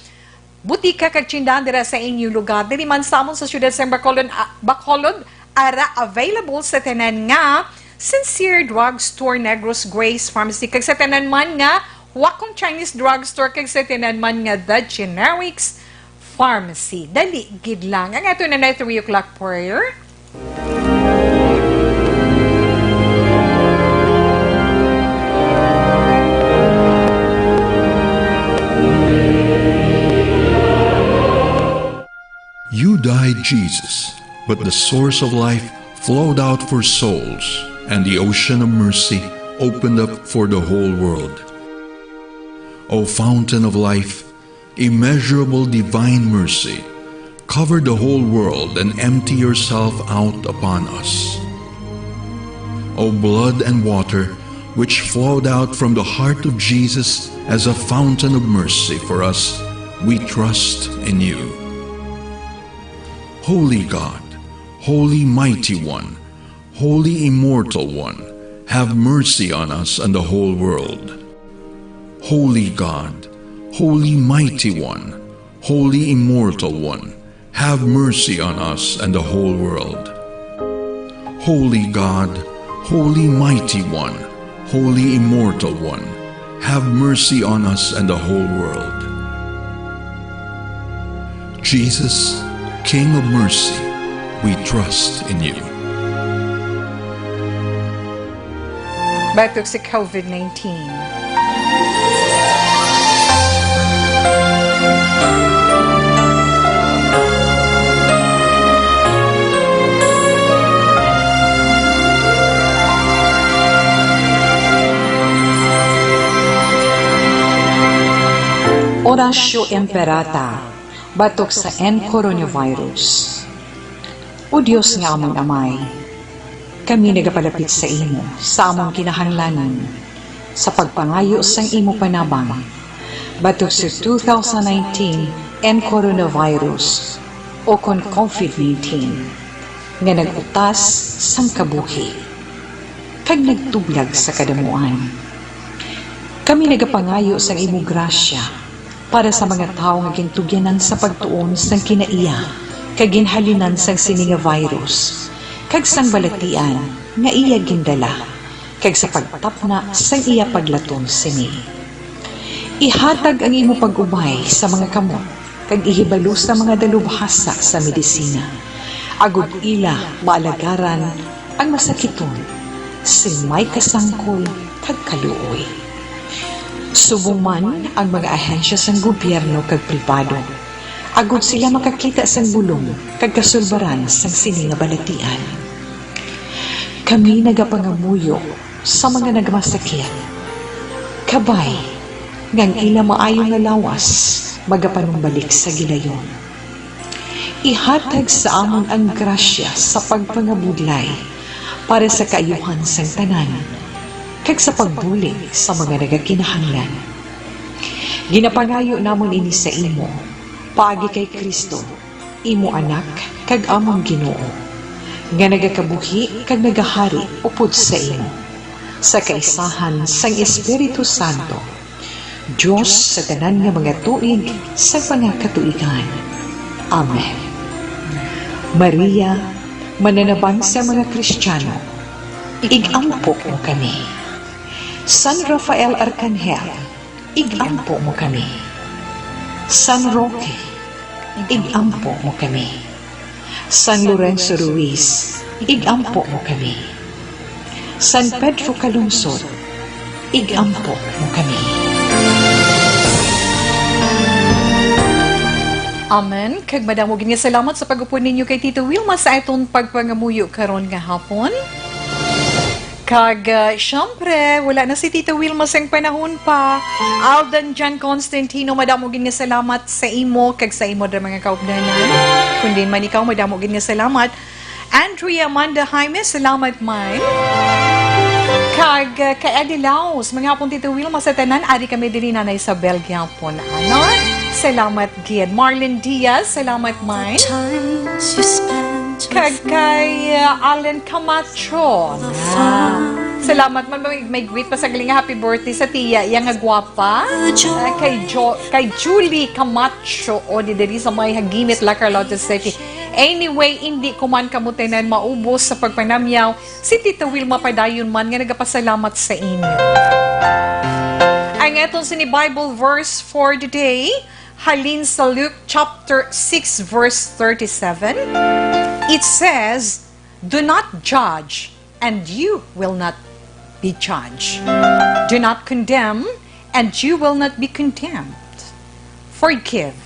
butika kag tindahan dira sa inyo lugar. Diri man sa amon sa siyudad sa Bacolod, ah, Bacolod, ara available sa tanan nga Sincere Drugstore, Negros Grace Pharmacy, kag sa tanan man nga Wakong Chinese Drugstore, kag sa tanan man nga The Generics Pharmacy. Dali gid lang. Ang ato na na three o'clock prayer. You died, Jesus, but the source of life flowed out for souls, and the ocean of mercy opened up for the whole world. O fountain of life, immeasurable divine mercy, cover the whole world and empty yourself out upon us. O blood and water, which flowed out from the heart of Jesus as a fountain of mercy for us, we trust in you. Holy God, Holy Mighty One, Holy Immortal One, have mercy on us and the whole world. Holy God, Holy Mighty One, Holy Immortal One, have mercy on us and the whole world. Holy God, Holy Mighty One, Holy Immortal One, have mercy on us and the whole world. Jesus, King of mercy, we trust in you. Batok sa covid nineteen. Oratio Imperata, batok sa N coronavirus. O Dios nga amon Amay, kami nagapalapit sa imo sa amon kinahanglanon sa pagpangayo sang imo panabang batok sa two thousand nineteen N coronavirus, o kon covid nineteen, nga nag-utas sang kabuhi kag nagtublag sa kadamuan. Kami nagapangayo sang imo grasya para sa mga tawo nga gintugyanan sa pagtuon sang kinaiya kag ginhalinan sang sini nga virus, kag sang balatian nga iya gindala, kag sa pagtapna sang iya paglaton sini. Ihatag ang imo pag-ubay sa mga kamot kag ihibalo sa mga dalubhasa sa medisina, agod ila maalagaran ang masakiton sing may kasangkol kag kaluoy. Subong man ang mga ahensya sang gobyerno kag pribado, agod sila makakita sang bulong kag kasulbaran sang sini nga balatian. Kami nagapangamuyo sa mga nagmasakit, kabay nga ang ila maayo nga lawas magapanumbalik sa gilayon. Ihatag sa amon ang grasya sa pagpangabudlay para sa kaayuhan sang tanan, kag sa pagbulig sa mga nagakinahanglan. Ginapangayo namon ini sa imo, paagi kay Cristo, imo Anak, kag amon Ginoo. nga nagakabuhi kag nagahari upod sa imo, sa kaisahan sang Espiritu Santo, Dios sa tanan nga mga tuig sa mga katuigan. Amen. Maria, mananabang sa mga Kristiano, ig-ampo mo kami. San Rafael Arcangel, ig-ampo mo kami. San Roque, ig-ampo mo kami. San Lorenzo Ruiz, ig-ampo mo kami. San Pedro Calungsod, ig-ampo mo kami. Amen. Kag madamo gid nga salamat sa pag-upod ninyo kay Tito Wilma sa aton pagpangamuyo karon nga hapon. Kag, ah, syempre, wala na si Tito Wilma sang panahon pa. Alden Jan Constantino, madamo gid nga salamat sa imo kag sa imo ra mga kaupdanan. Kun diin man ikaw, madamo gid nga salamat. Andrea Amanda Jaime, salamat man. Kag, ah, kay Eddie Laos, mga hapon Tito Wilma sa tanan, ari kami diri Nanay Isabel gyapon. Ano? Salamat gid. Marlene Diaz, salamat man. Kag kay, uh, Allen Camacho. Ah, salamat man. May, may greet pa sa galing nga happy birthday sa tiya iya nga gwapa. Ah, kay Jo-, kay Julie Camacho, o di diri sa may Haginit, La Carlota City. Anyway, hindi ko man kamo tanan maubos sa pagpanamyaw. Si Tita Wilma padayon man nga nagapasalamat sa inyo. Ang aton sini Bible verse for the day, halin sa Luke chapter six, verse thirty-seven, it says, "Do not judge, and you will not be judged. Do not condemn, and you will not be condemned. Forgive,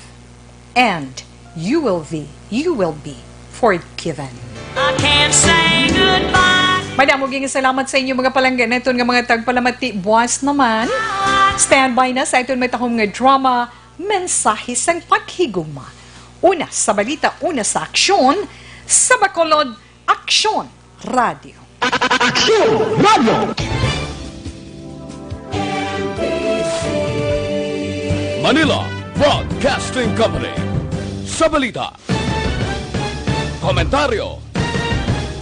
and you will be, you will be forgiven." I can't say goodbye. Madamo gid nga salamat sa inyo, mga palangga naton nga mga tagpalamati. Buwas naman, standby na sa aton matahom nga drama, Mensahe sang Paghigugma. Una sa balita, una sa aksyon, sa Bacolod, Aksyon Radio. Aksyon Radio. Manila Broadcasting Company. Sa balita, komentaryo,